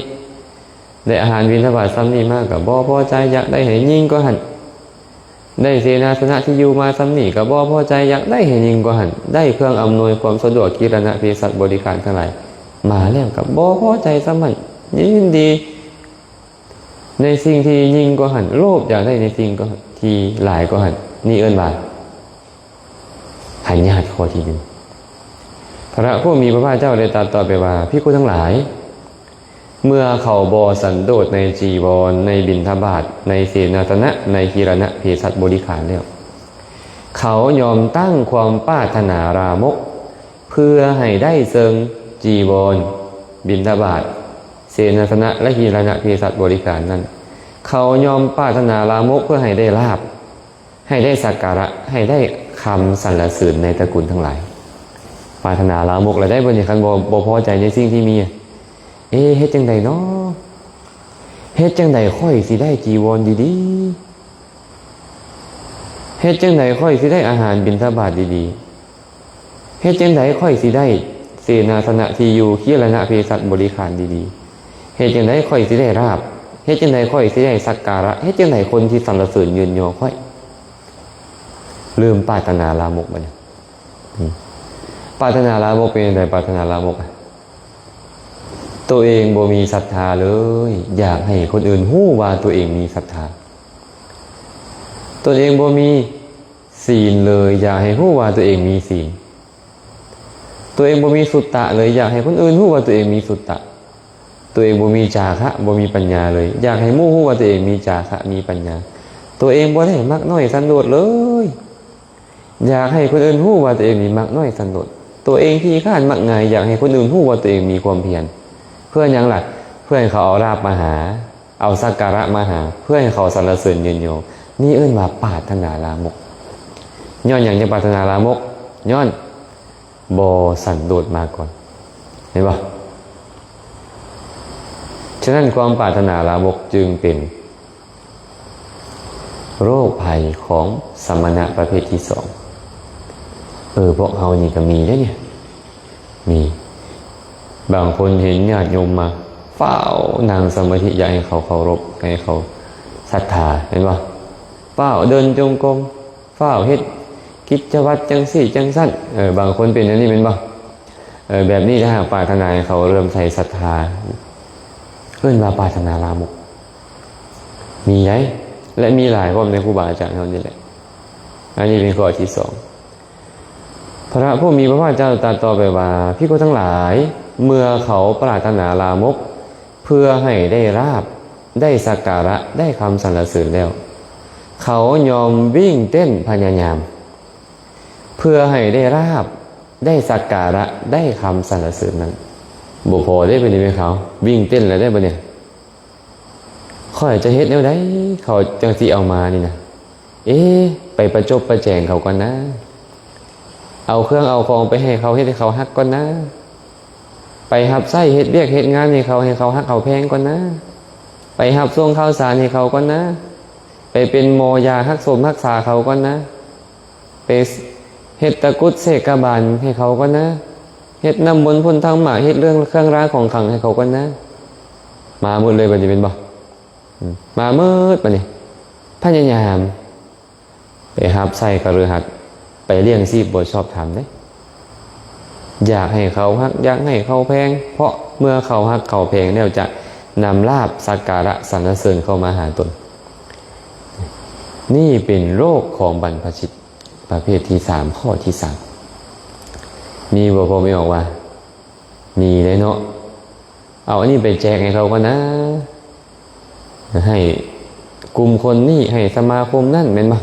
ໄດ້ອາຫານບິນທະບາດສ່ຳນີ້ມາກໍບໍ່ພໍໃຈ, ຢາກໄດ້ໃຫ້ຍິ່ງກວ່າຫັ້ນ. ໄດ້ເສນາສະນະທີ່ຢູ່ມາສ່ຳນີ້ກໍບໍ່ພໍໃຈ, ຢາກໄດ້ໃຫ້ຍິ່ງກວ່າຫັ້ນ. ໄດ້ເຄື່ອງອຳນວຍຄວາມສະດວກ ຄີລະນະເພສັດບໍລິຂານທັງຫຼາຍມາແລ້ວກໍບໍ່ພໍໃຈສ່ຳນັ້ນ, ຍິນດີ ໃນສິ່ງທີ່ຍິ່ງກວ່າຫັ້ນ, ໂລບຢາກໄດ້ໃນສິ່ງທີ່ຫຼາຍກວ່າຫັ້ນ, ນີ້ເອີ້ນວ່າພະຍາດຂໍ້ທີໜຶ່ງ. ພະຜູ້ມີພະພາກເຈົ້າໄດ້ຕັດຕໍ່ໄປວ່າ, ພິກຂຸທັງຫຼາຍ, ເມື່ອເຂົາບໍ່ສັນໂດດໃນຈີວອນ, ໃນບິນທະບາດ, ໃນເສນາສະນະ, ໃນຄີລະນະເພສັດບໍລິຂານແລ້ວ, ເຂົາຍອມຕັ້ງຄວາມປາດຖະໜາລາມົກ ເພື່ອໃຫ້ໄດ້ເຊິ່ງຈີວອນ, ບິນທະບາດ, ເສນາສະນະ ແລະ ຄີລະນະເພສັດບໍລິຂານນັ້ນ. ເຂົາຍອມປາດຖະໜາລາມົກເພື່ອໃຫ້ໄດ້ລາບ, ໃຫ້ໄດ້ສັກກາລະ, ໃຫ້ໄດ້ຄຳສັນລະເສີນໃນຕະກຸນທັງຫຼາຍ. ປາດຖະໜາລາມົກລະໄດ້ ບັດນີ້ຄັນບໍ່ ບໍ່ພໍໃຈໃນສິ່ງທີ່ມີ, ເອ ເຮັດຈັ່ງໃດນໍ? ເຮັດຈັ່ງໃດຂ້ອຍຊິໄດ້ຈີວອນດີໆ? ເຮັດຈັ່ງໃດຂ້ອຍຊິໄດ້ອາຫານບິນທະບາດດີໆ? ເຮັດຈັ່ງໃດຂ້ອຍຊິໄດ້ເສນາສະນະທີ່ຢູ່ ຄີລະນະເພສັດບໍລິຂານດີໆ? ເຮັດຈັ່ງໃດຂ້ອຍຊິໄດ້ລາບ? ເຮັດຈັ່ງໃດຂ້ອຍຊິໄດ້ສັກກາລະ? ເຮັດຈັ່ງໃດຄົນຊິສັນລະເສີນເຍີນຍໍຂ້ອຍ? ເລີ່ມປາດຖະໜາລາມົກບັດນີ້. ອືມ ປາດຖະໜາລາມົກເປັນຈັ່ງໃດ? ປາດຖະໜາລາມົກ ຕົວເອງບໍ່ມີສັດທາເລີຍ, ຢາກໃຫ້ຄົນອື່ນຮູ້ວ່າຕົວເອງມີສັດທາ. ຕົວເອງບໍ່ມີ ສີນເລີຍ, ຢາກໃຫ້ຮູ້ວ່າຕົວເອງມີສີນ. ຕົວເອງບໍ່ມີສຸດຕະເລີຍ, ຢາກໃຫ້ຄົນອື່ນຮູ້ວ່າຕົວເອງມີສຸດຕະ. ຕົວເອງບໍ່ມີຈາຄະ, ບໍ່ມີປັນຍາເລີຍ, ຢາກໃຫ້ໝູ່ຮູ້ວ່າຕົວເອງມີຈາຄະ, ມີປັນຍາ. ຕົວເອງບໍ່ໄດ້ມັກນ້ອຍສັນໂດດເລີຍ, ຢາກໃຫ້ຄົນອື່ນຮູ້ວ່າຕົວເອງມີມັກນ້ອຍສັນໂດດ. ຕົວເອງຂີ້ຄ້ານມັກງ່າຍ, ຢາກໃຫ້ຄົນອື່ນຮູ້ວ່າຕົວເອງມີຄວາມພຽນ. ເພື່ອຫຍັງລະ? ເພື່ອໃຫ້ເຂົາເອົາລາບມາຫາ. ເອົາສັກກາລະມາຫາ ເພື່ອໃຫ້ເຂົາສັນລະເສີນເຍີນຍໍ. ນີ້ເອີ້ນວ່າປາດຖະໜາລາມົກ. ຍ້ອນຫຍັງຈຶ່ງປາດຖະໜາລາມົກ? ຍ້ອນບໍ່ສັນໂດດມາກ່ອນ. ເຫັນບໍ່? ສະນັ້ນຄວາມປາດຖະໜາລາມົກຈຶ່ງເປັນໂລກໄພຂອງສະມະນະປະເພດທີສອງ. ເອີ ພວກເຮົານີ້ກໍມີເດ້ນີ້. ມີບາງຄົນເຫັນຍາດໂຍມມາ ຟ້າວນັ່ງສະມາທິ ຢາກໃຫ້ເຂົາເຄົາລົບ ໃຫ້ເຂົາສັດທາ ແມ່ນບໍ່? ຟ້າວເດີນຈົງກົມ ຟ້າວເຮັດກິດຈະວັດຈັ່ງຊີ້ຈັ່ງຊັ້ນ. ເອີ ບາງຄົນເປັນແນວນີ້ແມ່ນບໍ່? ເອີ ແບບນີ້ ຖ້າຫາກປາດຖະໜາໃຫ້ເຂົາເຫຼື້ອມໃສສັດທາ ເອີ້ນວ່າປາດຖະໜາລາມົກ ມີໄດ໋ ແລະ ມີຫຼາຍພ້ອມໃນຄູບາອາຈານເຮົານີ້ແຫຼະ. ອັນນີ້ເປັນຂໍ້ທີສອງ. ພະຜູ້ມີພະພາກເຈົ້າຕັດຕໍ່ໄປວ່າ ພິກຂຸທັງຫຼາຍ ເມື່ອເຂົາປາດຖະໜາລາມົກ ເພື່ອໃຫ້ໄດ້ລາບ ໄດ້ສັກກາລະ ໄດ້ຄຳສັນລະເສີນແລ້ວ ເຂົາຍ່ອມວິ່ງເຕັ້ນພະຍາຍາມ ເພື່ອໃຫ້ໄດ້ລາບ ໄດ້ສັກກາລະ ໄດ້ຄຳສັນລະເສີນນັ້ນ. ບໍ່ພໍເດ້ ບັດນີ້ແມ່ນເຂົາວິ່ງເຕັ້ນແລ້ວເດ້ ບັດນີ້. ຂ້ອຍຈະເຮັດແນວໃດ ເຂົາຈັ່ງຊິເອົາມານີ້ນະ? ເອ ໄປປະຈົບປະແຈງເຂົາກ່ອນນາ. ເອົາເຄື່ອງເອົາຂອງໄປໃຫ້ເຂົາ ເຮັດໃຫ້ເຂົາຮັກກ່ອນນາ. ໄປຮັບໃຊ້ເຮັດວຽກເຮັດງານໃຫ້ເຂົາ ໃຫ້ເຂົາຮັກເຂົາແພງກ່ອນນາ. ໄປຮັບສົ່ງຂ່າວສານໃຫ້ເຂົາກ່ອນນາ. ໄປເປັນໝໍຢາຮັກສົມຮັກສາເຂົາກ່ອນນາ. ໄປເຮັດຕະກຸດເສກະບານໃຫ້ເຂົາກ່ອນນາ. ເຮັດນ້ຳມົນພົນທຳມະ ເຮັດເລື່ອງເຄື່ອງລາງຂອງຂັງໃຫ້ເຂົາກ່ອນນາ. ມາໝົດເລີຍບັດນີ້ແມ່ນບໍ່? ອືມ ມາໝົດບັດນີ້. ພະຍາຍາມໄປຮັບໃຊ້ຄະລືຫັດ ໄປລ້ຽງຊີບບໍ່ຊອບທຳເດ້. ຢາກໃຫ້ເຂົາຮັກ ຢາກໃຫ້ເຂົາແພງ ເພາະເມື່ອເຂົາຮັກເຂົາແພງແລ້ວ ຈະນຳລາບສັກກາລະສັນລະເສີນເຂົ້າມາຫາຕົນ. ນີ້ເປັນໂລກຂອງບັນພະຊິດ ປະເພດທີສາມ ຂໍ້ທີສາມ. ມີບໍ່ ພໍ່ແມ່ອອກວ່າ? ມີເດ້ເນາະ. ເອົາອັນນີ້ໄປແຈກໃຫ້ເຂົາກ່ອນນາ. ໃຫ້ກຸ່ມຄົນນີ້ ໃຫ້ສະມາຄົມນັ້ນ ແມ່ນບໍ່?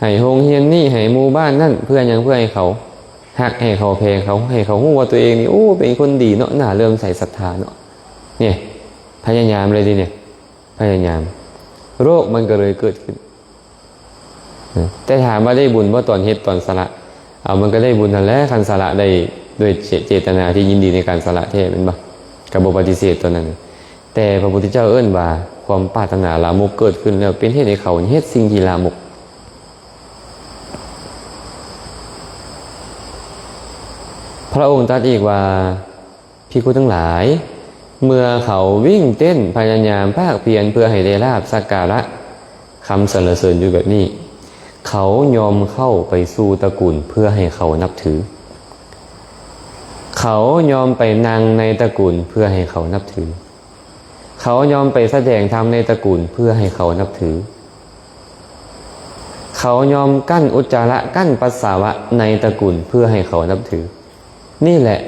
ໃຫ້ໂຮງຮຽນນີ້ ໃຫ້ໝູ່ບ້ານນັ້ນ. ເພື່ອຫຍັງ? ເພື່ອໃຫ້ເຂົາຮັກ ໃຫ້ເຂົາແພງເຂົາ ໃຫ້ເຂົາຮູ້ວ່າຕົວເອງນີ້ ໂອ້ ເປັນຄົນດີເນາະ ໜ້າເຫຼື້ອມໃສສັດທາເນາະ. ນີ້ ພະຍາຍາມເລີຍຕິນີ້ ພະຍາຍາມ. ໂລກມັນກໍເລີຍເກີດຂຶ້ນ. ແຕ່ຖາມວ່າໄດ້ບຸນບໍ່ຕອນເຮັດ ຕອນສະຫຼະ? ເອົາ ມັນກໍໄດ້ບຸນຫັ້ນແຫຼະ ຄັນສະຫຼະໄດ້ດ້ວຍເຈ ເຈດຕະນາທີ່ຍິນດີໃນການສະຫຼະແທ້ ແມ່ນບໍ່? ກໍບໍ່ປະຕິເສດຕົວນັ້ນ. ແຕ່ພະພຸດທະເຈົ້າເອີ້ນວ່າ ຄວາມປາດຖະໜາລາມົກເກີດຂຶ້ນແລ້ວ ເປັນເຫດໃຫ້ເຂົາເຮັດສິ່ງທີ່ລາມົກ. ພະອົງຕັດອີກວ່າ ພິກຂຸທັງຫຼາຍ, ເມື່ອເຂົາວິ່ງເຕັ້ນພະຍາຍາມພາກພຽນເພື່ອໃຫ້ໄດ້ລາບສັກກາລະຄຳສັນລະເສີນຢູ່ແບບນີ້, ເຂົາຍອມເຂົ້າໄປສູ່ຕະກຸນເພື່ອໃຫ້ເຂົານັບຖື. ເຂົາຍອມໄປນັ່ງໃນຕະກຸນເພື່ອໃຫ້ເຂົານັບຖື. ເຂົາຍອມໄປສະແດງທຳໃນຕະກຸນເພື່ອໃຫ້ເຂົານັບຖື. ເຂົາຍອມກັ້ນອຸດຈາລະ, ກັ້ນປັດສາວະໃນຕະກຸນເພື່ອໃຫ້ເຂົານັບຖື. ນີ້ແຫຼະ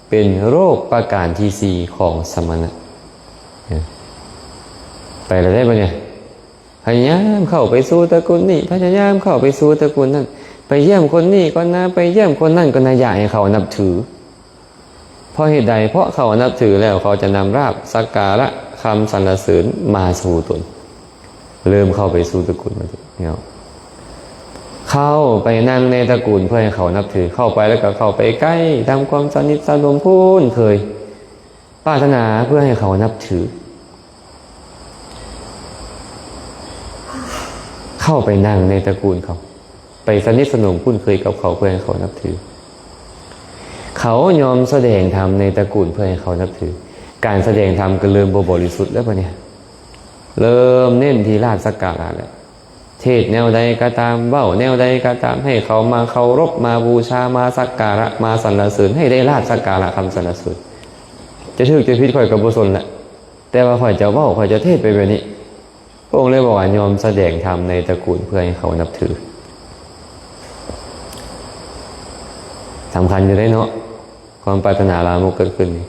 ເປັນໂລກປະການທີສີ່ຂອງສະມະນະ. ໄປແລ້ວເດ້ບັດນີ້. ພະຍາຍາມເຂົ້າໄປສູ່ຕະກຸນນີ້, ພະຍາຍາມເຂົ້າໄປສູ່ຕະກຸນນັ້ນ, ໄປຢ້ຽມຄົນນີ້ກ່ອນນາ, ໄປຢ້ຽມຄົນນັ້ນກ່ອນນາ, ຢາກໃຫ້ເຂົານັບຖື. ເພາະເຫດໃດ? ເພາະເຂົານັບຖືແລ້ວ ເຂົາຈະນຳລາບ, ສັກກາລະ, ຄຳສັນລະເສີນມາສູ່ຕົນ. ເລີ່ມເຂົ້າໄປສູ່ຕະກຸນມາຕິເນາະ. ເຂົ້າໄປນັ່ງໃນຕະກຸນເພື່ອໃຫ້ເຂົານັບຖື, ເຂົ້າໄປແລ້ວກໍເຂົ້າໄປໃກ້, ທຳຄວາມສະໜິດສະໜົມຄຸ້ນເຄີຍ, ປາດຖະໜາເພື່ອໃຫ້ເຂົານັບຖື. ເຂົ້າໄປນັ່ງໃນຕະກຸນເຂົາ, ໄປສະໜິດສະໜົມຄຸ້ນເຄີຍກັບເຂົາເພື່ອໃຫ້ເຂົານັບຖື. ເຂົາຍອມສະແດງທຳໃນຕະກຸນເພື່ອໃຫ້ເຂົານັບຖື. ການສະແດງທຳກໍເລີ່ມບໍ່ບໍລິສຸດແລ້ວບັດນີ້. ເລີ່ມເນັ້ນທີ່ລາບສັກກາລະແລ້ວ. ເທດແນວໃດກໍຕາມ, ເວົ້າແນວໃດກໍຕາມ, ໃຫ້ເຂົາມາເຄົາລົບ, ມາບູຊາ, ມາສັກກາລະ, ມາສັນລະເສີນ, ໃຫ້ໄດ້ລາບສັກກາລະຄຳສັນລະເສີນ. ຈະຖືກຈະຜິດຂ້ອຍກໍບໍ່ສົນແຫຼະ, ແຕ່ວ່າຂ້ອຍຈະເວົ້າ, ຂ້ອຍຈະເທດໄປແບບນີ້. ພະອົງເລີຍບອກວ່າ ຍອມສະແດງທຳໃນຕະກຸນເພື່ອໃຫ້ເຂົານັບຖື. ສຳຄັນຢູ່ເດ້ເນາະ. ຄວາມປາດຖະໜາລາມົກເກີດຂຶ້ນນີ້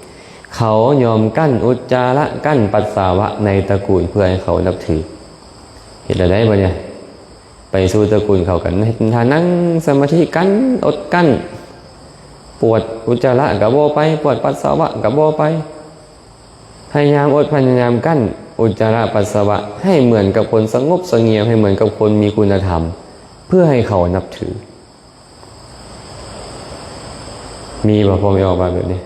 ເຂົາຍອມກັ້ນອຸດຈາລະ, ກັ້ນປັດສາວະໃນຕະກຸນເພື່ອໃຫ້ເຂົານັບຖື. ເຮັດແນວໃດບັດນີ້? ໄປສູ່ຕະກຸນເຂົາກັນ, ເຮັດທ່ານັ່ງສະມາທິ, ກັ້ນ, ອົດກັ້ນ, ປວດອຸດຈາລະກໍບໍ່ໄປ, ປວດປັດສາວະກໍບໍ່ໄປ, ພະຍາຍາມອົດ, ພະຍາຍາມກັ້ນອຸດຈາລະປັດສາວະ ໃຫ້ເໝືອນກັບຄົນສະຫງົບສະຫງຽມ, ໃຫ້ເໝືອນກັບຄົນມີຄຸນນະທຳ, ເພື່ອໃຫ້ເຂົານັບຖື. ມີບໍ່ ພໍ່ແມ່ອອກບາດແບບນີ້?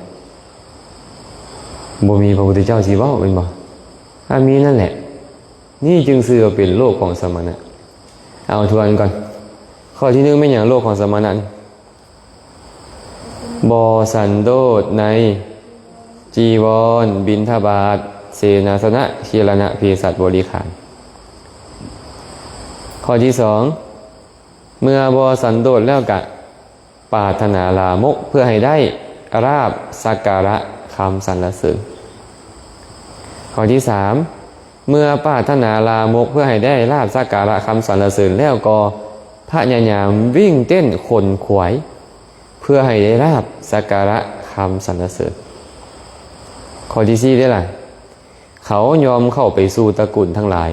ບໍ່ມີພະພຸດທະເຈົ້າຊິເວົ້າແມ່ນບໍ່? ຖ້າມີນັ້ນແຫຼະ, ນີ້ຈຶ່ງຊື່ວ່າເປັນໂລກຂອງສະມະນະ. ເອົາທວນກ່ອນ, ຂໍ້ທີໜຶ່ງແມ່ນຫຍັງ? ໂລກຂອງສະມະນະນີ້ ບໍ່ສັນໂດດໃນ ຈີວອນ, ບິນທະບາດ, ເສນາສະນະ, ຄີລະນະເພສັດບໍລິຂານ. ຂໍ້ທີສອງ ເມື່ອບໍ່ສັນໂດດແລ້ວກະປາດຖະໜາລາມົກເພື່ອໃຫ້ໄດ້ລາບສັກກາລະຄຳສັນລະເສີນ. ຂໍ້ທີສາມ ເມື່ອປາດຖະໜາລາມົກເພື່ອໃຫ້ໄດ້ລາບສັກກາລະຄຳສັນລະເສີນແລ້ວກໍພະຍາຍາມວິ່ງເຕັ້ນຂົນຂວາຍ ເພື່ອໃຫ້ໄດ້ລາບສັກກາລະຄຳສັນລະເສີນ. ຂໍ້ທີສີ່ເດ້ລະ ເຂົາຍອມເຂົ້າໄປສູ່ຕະກຸນທັງຫຼາຍ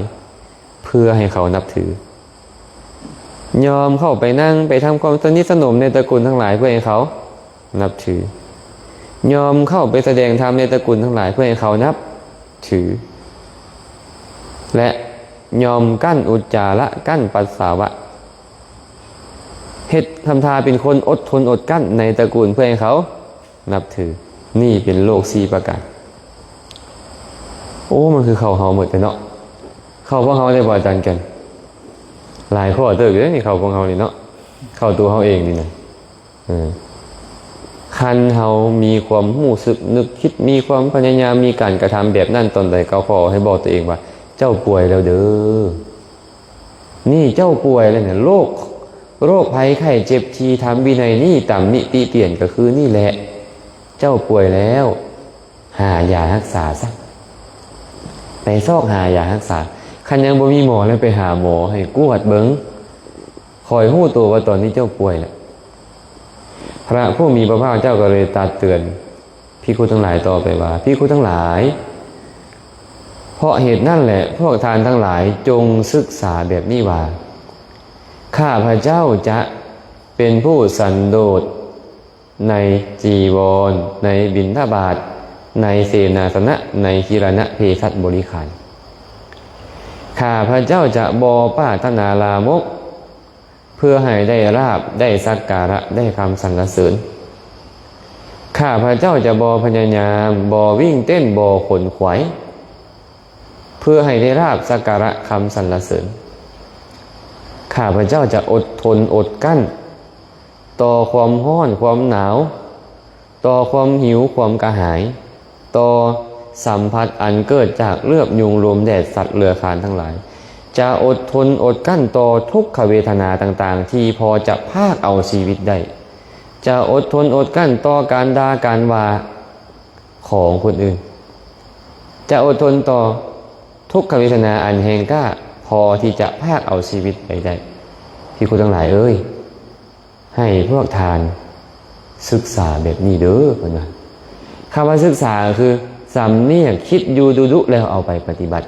ເພື່ອໃຫ້ເຂົານັບຖື, ຍອມເຂົ້າໄປນັ່ງໄປທຳຄວາມສະໜິດສະໜົມໃນຕະກຸນທັງຫຼາຍ ເພື່ອໃຫ້ເຂົານັບຖື, ຍອມເຂົ້າໄປສະແດງທຳໃນຕະກຸນທັງຫຼາຍ ເພື່ອໃຫ້ເຂົານັບຖື ແລະ ຍອມກັ້ນອຸດຈາລະ ກັ້ນປັດສາວະ ເຮັດທຳທ່າເປັນຄົນອົດທົນອົດກັ້ນໃນຕະກຸນເພື່ອໃຫ້ເຂົານັບຖື. ນີ້ເປັນໂລກສີ່ປະການ. ໂອ້ ມັນຄືເຂົ້າເຮົາໝົດເດເນາະ. ເຂົ້າພວກເຮົາໄດ້ບໍ່ອາຈານແກ່ນ? ຫຼາຍຂໍ້ເຕີບຢູ່ເດ້ນີ້ ເຂົ້າພວກເຮົານີ້ເນາະ. ເຂົ້າຕົວເຮົາເອງນີ້ນະ. ເອີ ຄັນເຮົາມີຄວາມຮູ້ສຶກນຶກຄິດ ມີຄວາມພະຍາຍາມ ມີການກະທຳແບບນັ້ນຕອນໃດ ກໍຂໍໃຫ້ບອກຕົວເອງວ່າ ເຈົ້າປ່ວຍແລ້ວເດີ. ນີ້ເຈົ້າປ່ວຍແລ້ວນະ. ໂລກ ໂລກໄພໄຂ້ເຈັບທີ່ທຳວິໄນນີ້ ຕຳໜິຕິຕຽນກໍຄືນີ້ແຫຼະ. ເຈົ້າປ່ວຍແລ້ວ ຫາຢາຮັກສາຊະ. ໄປຊອກຫາຢາຮັກສາ. ຄັນຍັງບໍ່ມີໝໍແລ້ວ ໄປຫາໝໍໃຫ້ກວດເບິ່ງ. ຂ້ອຍຮູ້ໂຕວ່າຕອນນີ້ເຈົ້າປ່ວຍແລ້ວ. ພະຜູ້ມີພະພາກເຈົ້າກໍເລີຍຕັດເຕືອນພິກຂຸທັງຫຼາຍຕໍ່ໄປວ່າ, ພິກຂຸທັງຫຼາຍ, ເພາະເຫດນັ້ນແຫຼະ ພວກທ່ານທັງຫຼາຍຈົ່ງສຶກສາແບບນີ້ວ່າ, ຂ້າພະເຈົ້າຈະເປັນຜູ້ສັນໂດດ ໃນຈີວອນ, ໃນບິນທະບາດ, ໃນເສນາສະນະ, ໃນຄີລະນະເພສັດບໍລິຂານ. ຂ້າພະເຈົ້າຈະບໍ່ປາດຖະໜາລາມົກ ເພື່ອໃຫ້ໄດ້ລາບ, ໄດ້ສັກກາລະ, ໄດ້ຄຳສັນລະເສີນ. ຂ້າພະເຈົ້າຈະບໍ່ພະຍາຍາມ, ບໍ່ວິ່ງເຕັ້ນ, ບໍ່ຂົນຂວາຍ ເພື່ອໃຫ້ໄດ້ລາບສັກກາລະຄຳສັນລະເສີນ. ຂ້າພະເຈົ້າຈະອົດທົນອົດກັ້ນຕໍ່ຄວາມຮ້ອນຄວາມໜາວ, ຕໍ່ຄວາມຫິວຄວາມກະຫາຍ, ຕໍ່ສຳຜັດອັນເກີດຈາກເລືອບຍຸງລົມແດດສັດເລືອຄານທັງຫຼາຍ. ຈະອົດທົນອົດກັ້ນຕໍ່ທຸກຂະເວທະນາຕ່າງໆ ທີ່ພໍຈະພາກເອົາຊີວິດໄດ້. ຈະອົດທົນອົດກັ້ນຕໍ່ການດ່າການວ່າ ຂອງຄົນອື່ນ. ຈະອົດທົນຕໍ່ທຸກຂະເວທະນາອັນແຮງກ້າພໍທີ່ຈະພາກເອົາຊີວິດໄປໄດ້. ພິກຂຸທັງຫຼາຍເອີຍ, ໃຫ້ພວກທ່ານສຶກສາແບບນີ້ເດີ, ເພິ່ນວ່າ. ຄຳວ່າສຶກສາກໍຄື ສຳນຽກ, ຄິດຢູ່ດຸໆ ແລ້ວເອົາໄປປະຕິບັດ.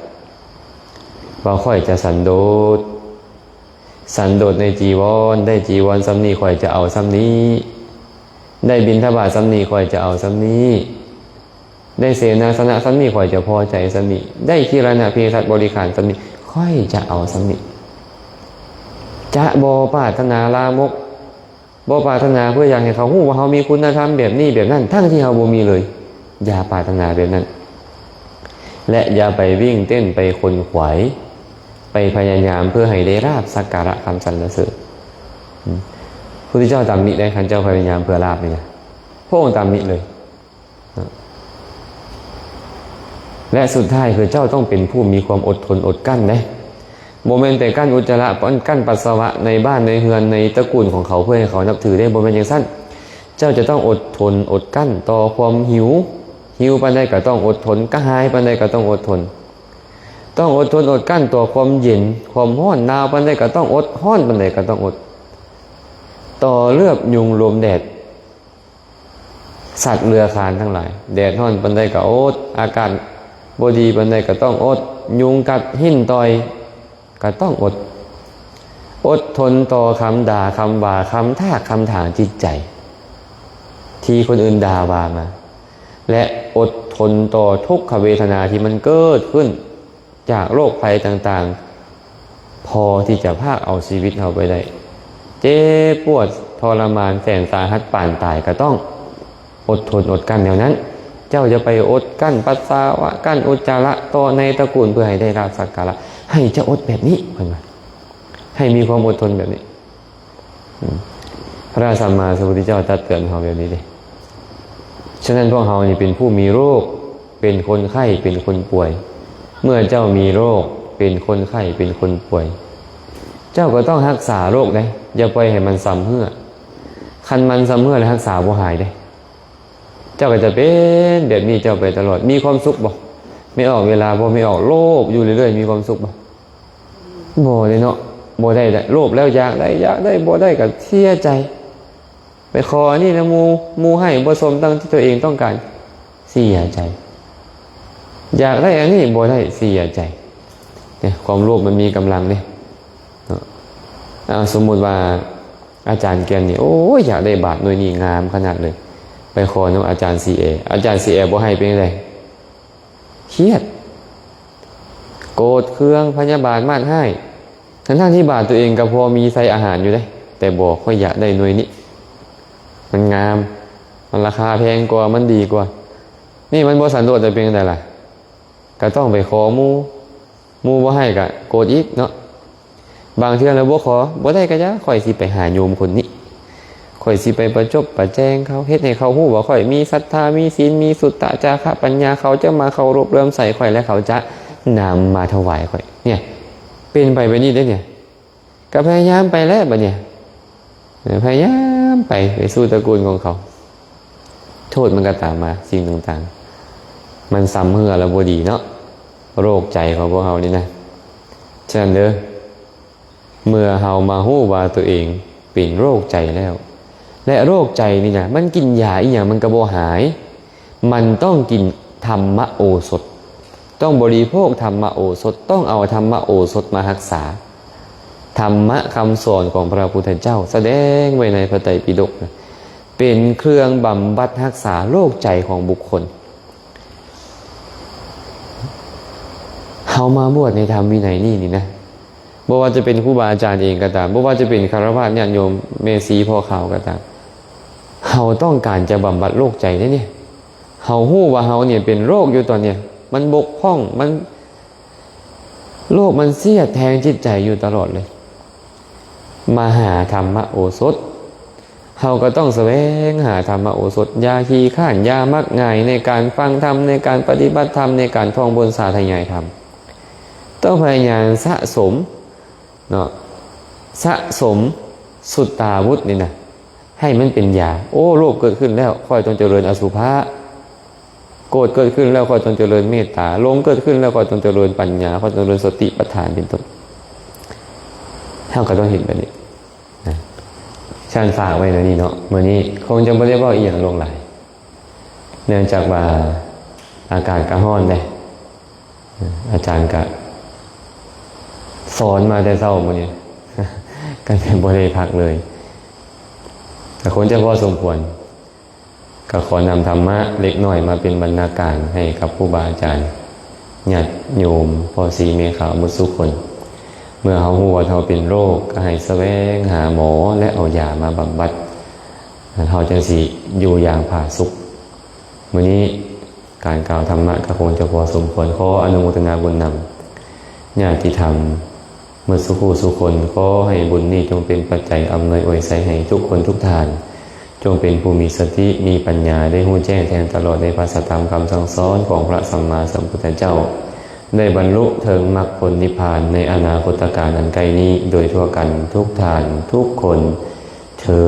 ວ່າຂ້ອຍຈະສັນໂດດ, ສັນໂດດໃນຈີວອນ, ໄດ້ຈີວອນສ່ຳນີ້ຂ້ອຍຈະເອົາສ່ຳນີ້, ໄດ້ບິນທະບາດສ່ຳນີ້ຂ້ອຍຈະເອົາສ່ຳນີ້, ໄດ້ເສນາສະນະສ່ຳນີ້ຂ້ອຍຈະພໍໃຈສ່ຳນີ້, ໄດ້ຄີລະນະເພສັດບໍລິຂານສ່ຳນີ້ຂ້ອຍຈະເອົາສ່ຳນີ້. ຈະບໍ່ປາດຖະໜາລາມົກ, ບໍ່ປາດຖະໜາເພື່ອຢາກໃຫ້ເຂົາຮູ້ວ່າເຮົາມີຄຸນນະທຳແບບນີ້ແບບນັ້ນ ທັງທີ່ເຮົາບໍ່ມີເລີຍ. ຢ່າປາດຖະໜາແບບນັ້ນ ແລະ ຢ່າໄປວິ່ງເຕັ້ນ, ໄປຂົນຂວາຍ, ໄປພະຍາຍາມເພື່ອໃຫ້ໄດ້ລາບສັກກາລະຄຳສັນລະເສີນ. ອືມ ພຸດທະເຈົ້າຕຳໜິໄດ້, ຄັນເຈົ້າພະຍາຍາມເພື່ອລາບນີ້ນະ, ພະອົງຕຳໜິເລີຍ. ແລະ ສຸດທ້າຍຄືເຈົ້າຕ້ອງເປັນຜູ້ມີຄວາມອົດທົນອົດກັ້ນເດ້. ບໍ່ແມ່ນແຕ່ກັ້ນອຸດຈາລະ, ກັ້ນປັດສະວະໃນບ້ານໃນເຮືອນໃນຕະກຸນຂອງເຂົາ ເພື່ອໃຫ້ເຂົານັບຖືເດ້, ບໍ່ແມ່ນຈັ່ງຊັ້ນ. ເຈົ້າຈະຕ້ອງອົດທົນອົດກັ້ນຕໍ່ຄວາມຫິວ, ຫິວປານໃດກໍຕ້ອງອົດທົນ, ກະຫາຍປານໃດກໍຕ້ອງອົດທົນ. ຕ້ອງອົດທົນອົດກັ້ນຕໍ່ຄວາມເຢັນ, ຄວາມຮ້ອນ, ໜາວປານໃດກໍຕ້ອງອົດ, ຮ້ອນປານໃດກໍຕ້ອງອົດ. ຕໍ່ເລືອບຍຸງລົມແດດ, ສັດເລືອຄານທັງຫຼາຍ, ແດດຮ້ອນປານໃດກໍອົດ, ອາກາດບໍ່ດີປານໃດກໍຕ້ອງອົດ, ຍຸງກັດ, ຫີນຕ່ອຍກໍຕ້ອງອົດ. ອົດທົນຕໍ່ຄຳດ່າ, ຄຳວ່າ, ຄຳຖາກ, ຄຳຖາງຈິດໃຈ ທີ່ຄົນອື່ນດ່າວ່າມາ ແລະ ອົດທົນຕໍ່ທຸກຂະເວທະນາທີ່ມັນເກີດຂຶ້ນ ຈາກໂລກໄພຕ່າງໆ ພໍທີ່ຈະພາກເອົາຊີວິດເຮົາໄປໄດ້. ເຈັບປວດທໍລະມານແສນສາຫັດປານຕາຍກໍຕ້ອງອົດທົນອົດກັ້ນແນວນັ້ນ. ເຈົ້າຢ່າໄປອົດກັ້ນປັດສາວະ, ກັ້ນອຸດຈາລະຕໍ່ໃນຕະກຸນເພື່ອໃຫ້ໄດ້ລາບສັກກາລະ. ໃຫ້ເຈົ້າອົດແບບນີ້, ເພິ່ນວ່າ, ໃຫ້ມີຄວາມອົດທົນແບບນີ້. ອືມ ພະສຳມາສຳພຸດທະເຈົ້າຕັດເຕືອນເຮົາແບບນີ້ເດ້. ສະນັ້ນພວກເຮົານີ້ເປັນຜູ້ມີໂລກ, ເປັນຄົນໄຂ້, ເປັນຄົນປ່ວຍ. ເມື່ອເຈົ້າມີໂລກ, ເປັນຄົນໄຂ້, ເປັນຄົນປ່ວຍ, ເຈົ້າກໍຕ້ອງຮັກສາໂລກເດ້, ຢ່າປ່ອຍໃຫ້ມັນຊຳເຮື້ອ. ຄັນມັນຊຳເຮື້ອແລ້ວຮັກສາບໍ່ຫາຍເດ້. ເຈົ້າກໍຈະເປັນແບບນີ້ເຈົ້າໄປຕະຫຼອດ. ມີຄວາມສຸກບໍ່? ແມ່ອອກເວລາບໍ່? ແມ່ອອກໂລບຢູ່ເລື້ອຍໆ ມີຄວາມສຸກບໍ່? ບໍ່ເດ້ເນາະ. ບໍ່ໄດ້ ໂລບແລ້ວຢາກໄດ້, ຢາກໄດ້ ບໍ່ໄດ້ກໍເສຍໃຈ. ໄປຂໍອັນນີ້ນຳໝູ່, ໝູ່ໃຫ້ບໍ່ສົມດັ່ງທີ່ຕົວເອງຕ້ອງການ, ເສຍໃຈ. ຢາກໄດ້ອັນນີ້ບໍ່ໄດ້, ເສຍໃຈ. ເນຍ ຄວາມໂລບມັນມີກຳລັງເດ້ເນາະ. ເອົາ ສົມມຸດວ່າອາຈານແກ່ນນີ້ ໂອ້ຍ ຢາກໄດ້ບາດໜ່ວຍນີ້ງາມຂະໜາດເລີຍ, ໄປຂໍນຳອາຈານສີແອ, ອາຈານສີແອບໍ່ໃຫ້ເປັນຈັ່ງໃດ? ຄຽດ ໂກດເຄືອງ ພະຍາບາດມາດຮ້າຍ, ທັງໆທີ່ບາດຕົວເອງກໍພໍມີໃສ່ອາຫານຢູ່ເດ້, ແຕ່ບໍ່, ຂ້ອຍຢາກໄດ້ໜ່ວຍນີ້, ມັນງາມ, ມັນລາຄາແພງກວ່າ, ມັນດີກວ່າ. ນີ້ມັນບໍ່ສັນໂດດ ຈະເປັນຈັ່ງໃດລະ? ກໍຕ້ອງໄປຂໍໝູ່, ໝູ່ບໍ່ໃຫ້ກໍໂກດອີກເນາະ. ບາງເທື່ອລະບໍ່ຂໍ, ບໍ່ໄດ້ກໍຢ່າ, ຂ້ອຍຊິໄປຫາໂຍມຄົນນີ້, ຂ້ອຍຊິໄປປະຈົບປະແຈງເຂົາ, ເຮັດໃຫ້ເຂົາຮູ້ວ່າຂ້ອຍມີສັດທາ, ມີສິນ, ມີສຸດຕະຈາຄະປັນຍາ, ເຂົາຈະມາເຄົາລົບເຫຼື້ອມໃສຂ້ອຍ ແລະ ເຂົາຈະນຳມາຖວາຍຂ້ອຍ. ເນຍ ເປັນໄປແບບນີ້ເດ້ເນຍ. ກໍພະຍາຍາມໄປແຫຼະບັດເນຍ, ພະຍາຍາມໄປ, ໄປສູ່ຕະກູນຂອງເຂົາ. ໂທດມັນກໍຕາມມາ, ສິ່ງຕ່າງໆ ມັນຊຳເຮື້ອແລ້ວບໍ່ດີເນາະ, ໂລກໃຈຂອງພວກເຮົານີ້ນະ. ສະນັ້ນເດີ, ເມື່ອເຮົາມາຮູ້ວ່າຕົວເອງເປັນໂລກໃຈແລ້ວ, ແລະ ໂລກໃຈນີ້ນະ ມັນກິນຢາອີ່ຫຍັງມັນກໍບໍ່ຫາຍ. ມັນຕ້ອງກິນທຳມະໂອສົດ, ຕ້ອງບໍລິໂພກທຳມະໂອສົດ, ຕ້ອງເອົາທຳມະໂອສົດມາຮັກສາ. ທຳມະຄຳສອນຂອງພະພຸດທະເຈົ້າສະແດງໄວ້ໃນພະໄຕປິດົກນະ, ເປັນເຄື່ອງບຳບັດຮັກສາໂລກໃຈຂອງບຸກຄົນ. ເຮົາມາບວດໃນທຳວິໄນນີ້ນີ້ນະ, ບໍ່ວ່າຈະເປັນຄູບາອາຈານເອງກໍຕາມ, ບໍ່ວ່າຈະເປັນຄາລະວາດຍາດໂຍມ, ແມ່ຊີພໍ່ຂາວກໍຕາມ, ເຮົາຕ້ອງການຈະບຳບັດໂລກໃຈເດ້ນີ້. ເຮົາຮູ້ວ່າເຮົານີ້ເປັນໂລກຢູ່ຕອນນີ້, ມັນບົກຜ່ອງ, ມັນ, ໂລກມັນສຽດແທງຈິດໃຈຢູ່ຕະຫຼອດເລີຍ. ມະຫາທຳມະໂອສົດ, ເຮົາກໍຕ້ອງສະແຫວງຫາທຳມະໂອສົດ, ຢ່າຂີ້ຄ້ານ, ຢ່າມັກງ່າຍໃນການຟັງທຳ, ໃນການປະຕິບັດທຳ, ໃນການທ່ອງບົນສາທະຍາຍທຳ. ຕ້ອງພະຍາຍາມສະສົມເນາະ, ສະສົມສຸດຕາວຸດນີ້ນະ ໃຫ້ມັນເປັນຢາ. ໂອ້ ໂລບເກີດຂຶ້ນແລ້ວ, ຂ້ອຍຕ້ອງຈະເລີນອະສຸພະ. ໂກດເກີດຂຶ້ນແລ້ວ, ຂ້ອຍຕ້ອງຈະເລີນເມດຕາ. ຫຼົງເກີດຂຶ້ນແລ້ວ, ຂ້ອຍຕ້ອງຈະເລີນປັນຍາ, ຂ້ອຍຕ້ອງຈະເລີນສະຕິປັດຖານ ເປັນຕົ້ນ. ເຮົາກໍຕ້ອງເຮັດແບບນີ້ນະ. ຊັ້ນຝາກໄວ້ແນວນີ້ເນາະ, ມື້ນີ້ຄົງຈະບໍ່ໄດ້ເວົ້າອີ່ຫຍັງຫຼວງຫຼາຍ, ເນື່ອງຈາກວ່າອາກາດກໍຮ້ອນເດ້. ອາຈານກະສອນມາແຕ່ເຊົ້າມື້ນີ້ ກໍບໍ່ໄດ້ພັກເລີຍ, ກໍຄົງຈະພໍສົມຄວນ. ກໍຂໍນຳທຳມະເລັກນ້ອຍມາເປັນບັນນາການໃຫ້ກັບຄູບາອາຈານ, ຍາດໂຍມ, ພໍ່ຊີແມ່ຂາວໝົດສູ່ຄົນ. ເມື່ອເຮົາຮູ້ວ່າເຮົາເປັນໂລກ, ກໍໃຫ້ສະແຫວງຫາໝໍ ແລະ ເອົາຢາມາບຳບັດ, ເຮົາຈັ່ງຊິຢູ່ຢ່າງຜາສຸກ. ມື້ນີ້ ການກ່າວທຳມະກໍຄົງຈະພໍສົມຄວນ. ຂໍອະນຸໂມທະນາບຸນນຳຍາດຕິທຳໝົດສູ່ຜູ້ສູ່ຄົນ. ຂໍໃຫ້ບຸນນີ້ຈົ່ງເປັນປັດໄຈອຳນວຍອວຍໄຊໃຫ້ທຸກຄົນທຸກທ່ານ, ຈົ່ງເປັນຜູ້ມີສະຕິ, ມີປັນຍາ, ໄດ້ຮູ້ແຈ້ງແທງຕະຫຼອດໃນພະສັດທຳຄຳສັ່ງສອນຂອງພະສຳມາສຳພຸດທະເຈົ້າ, ໄດ້ບັນລຸເຖິງມັກຜົນນິບພານໃນອະນາຄົດຕະການອັນໃກ້ນີ້ ໂດຍທົ່ວກັນທຸກທ່ານທຸກຄົນເທີ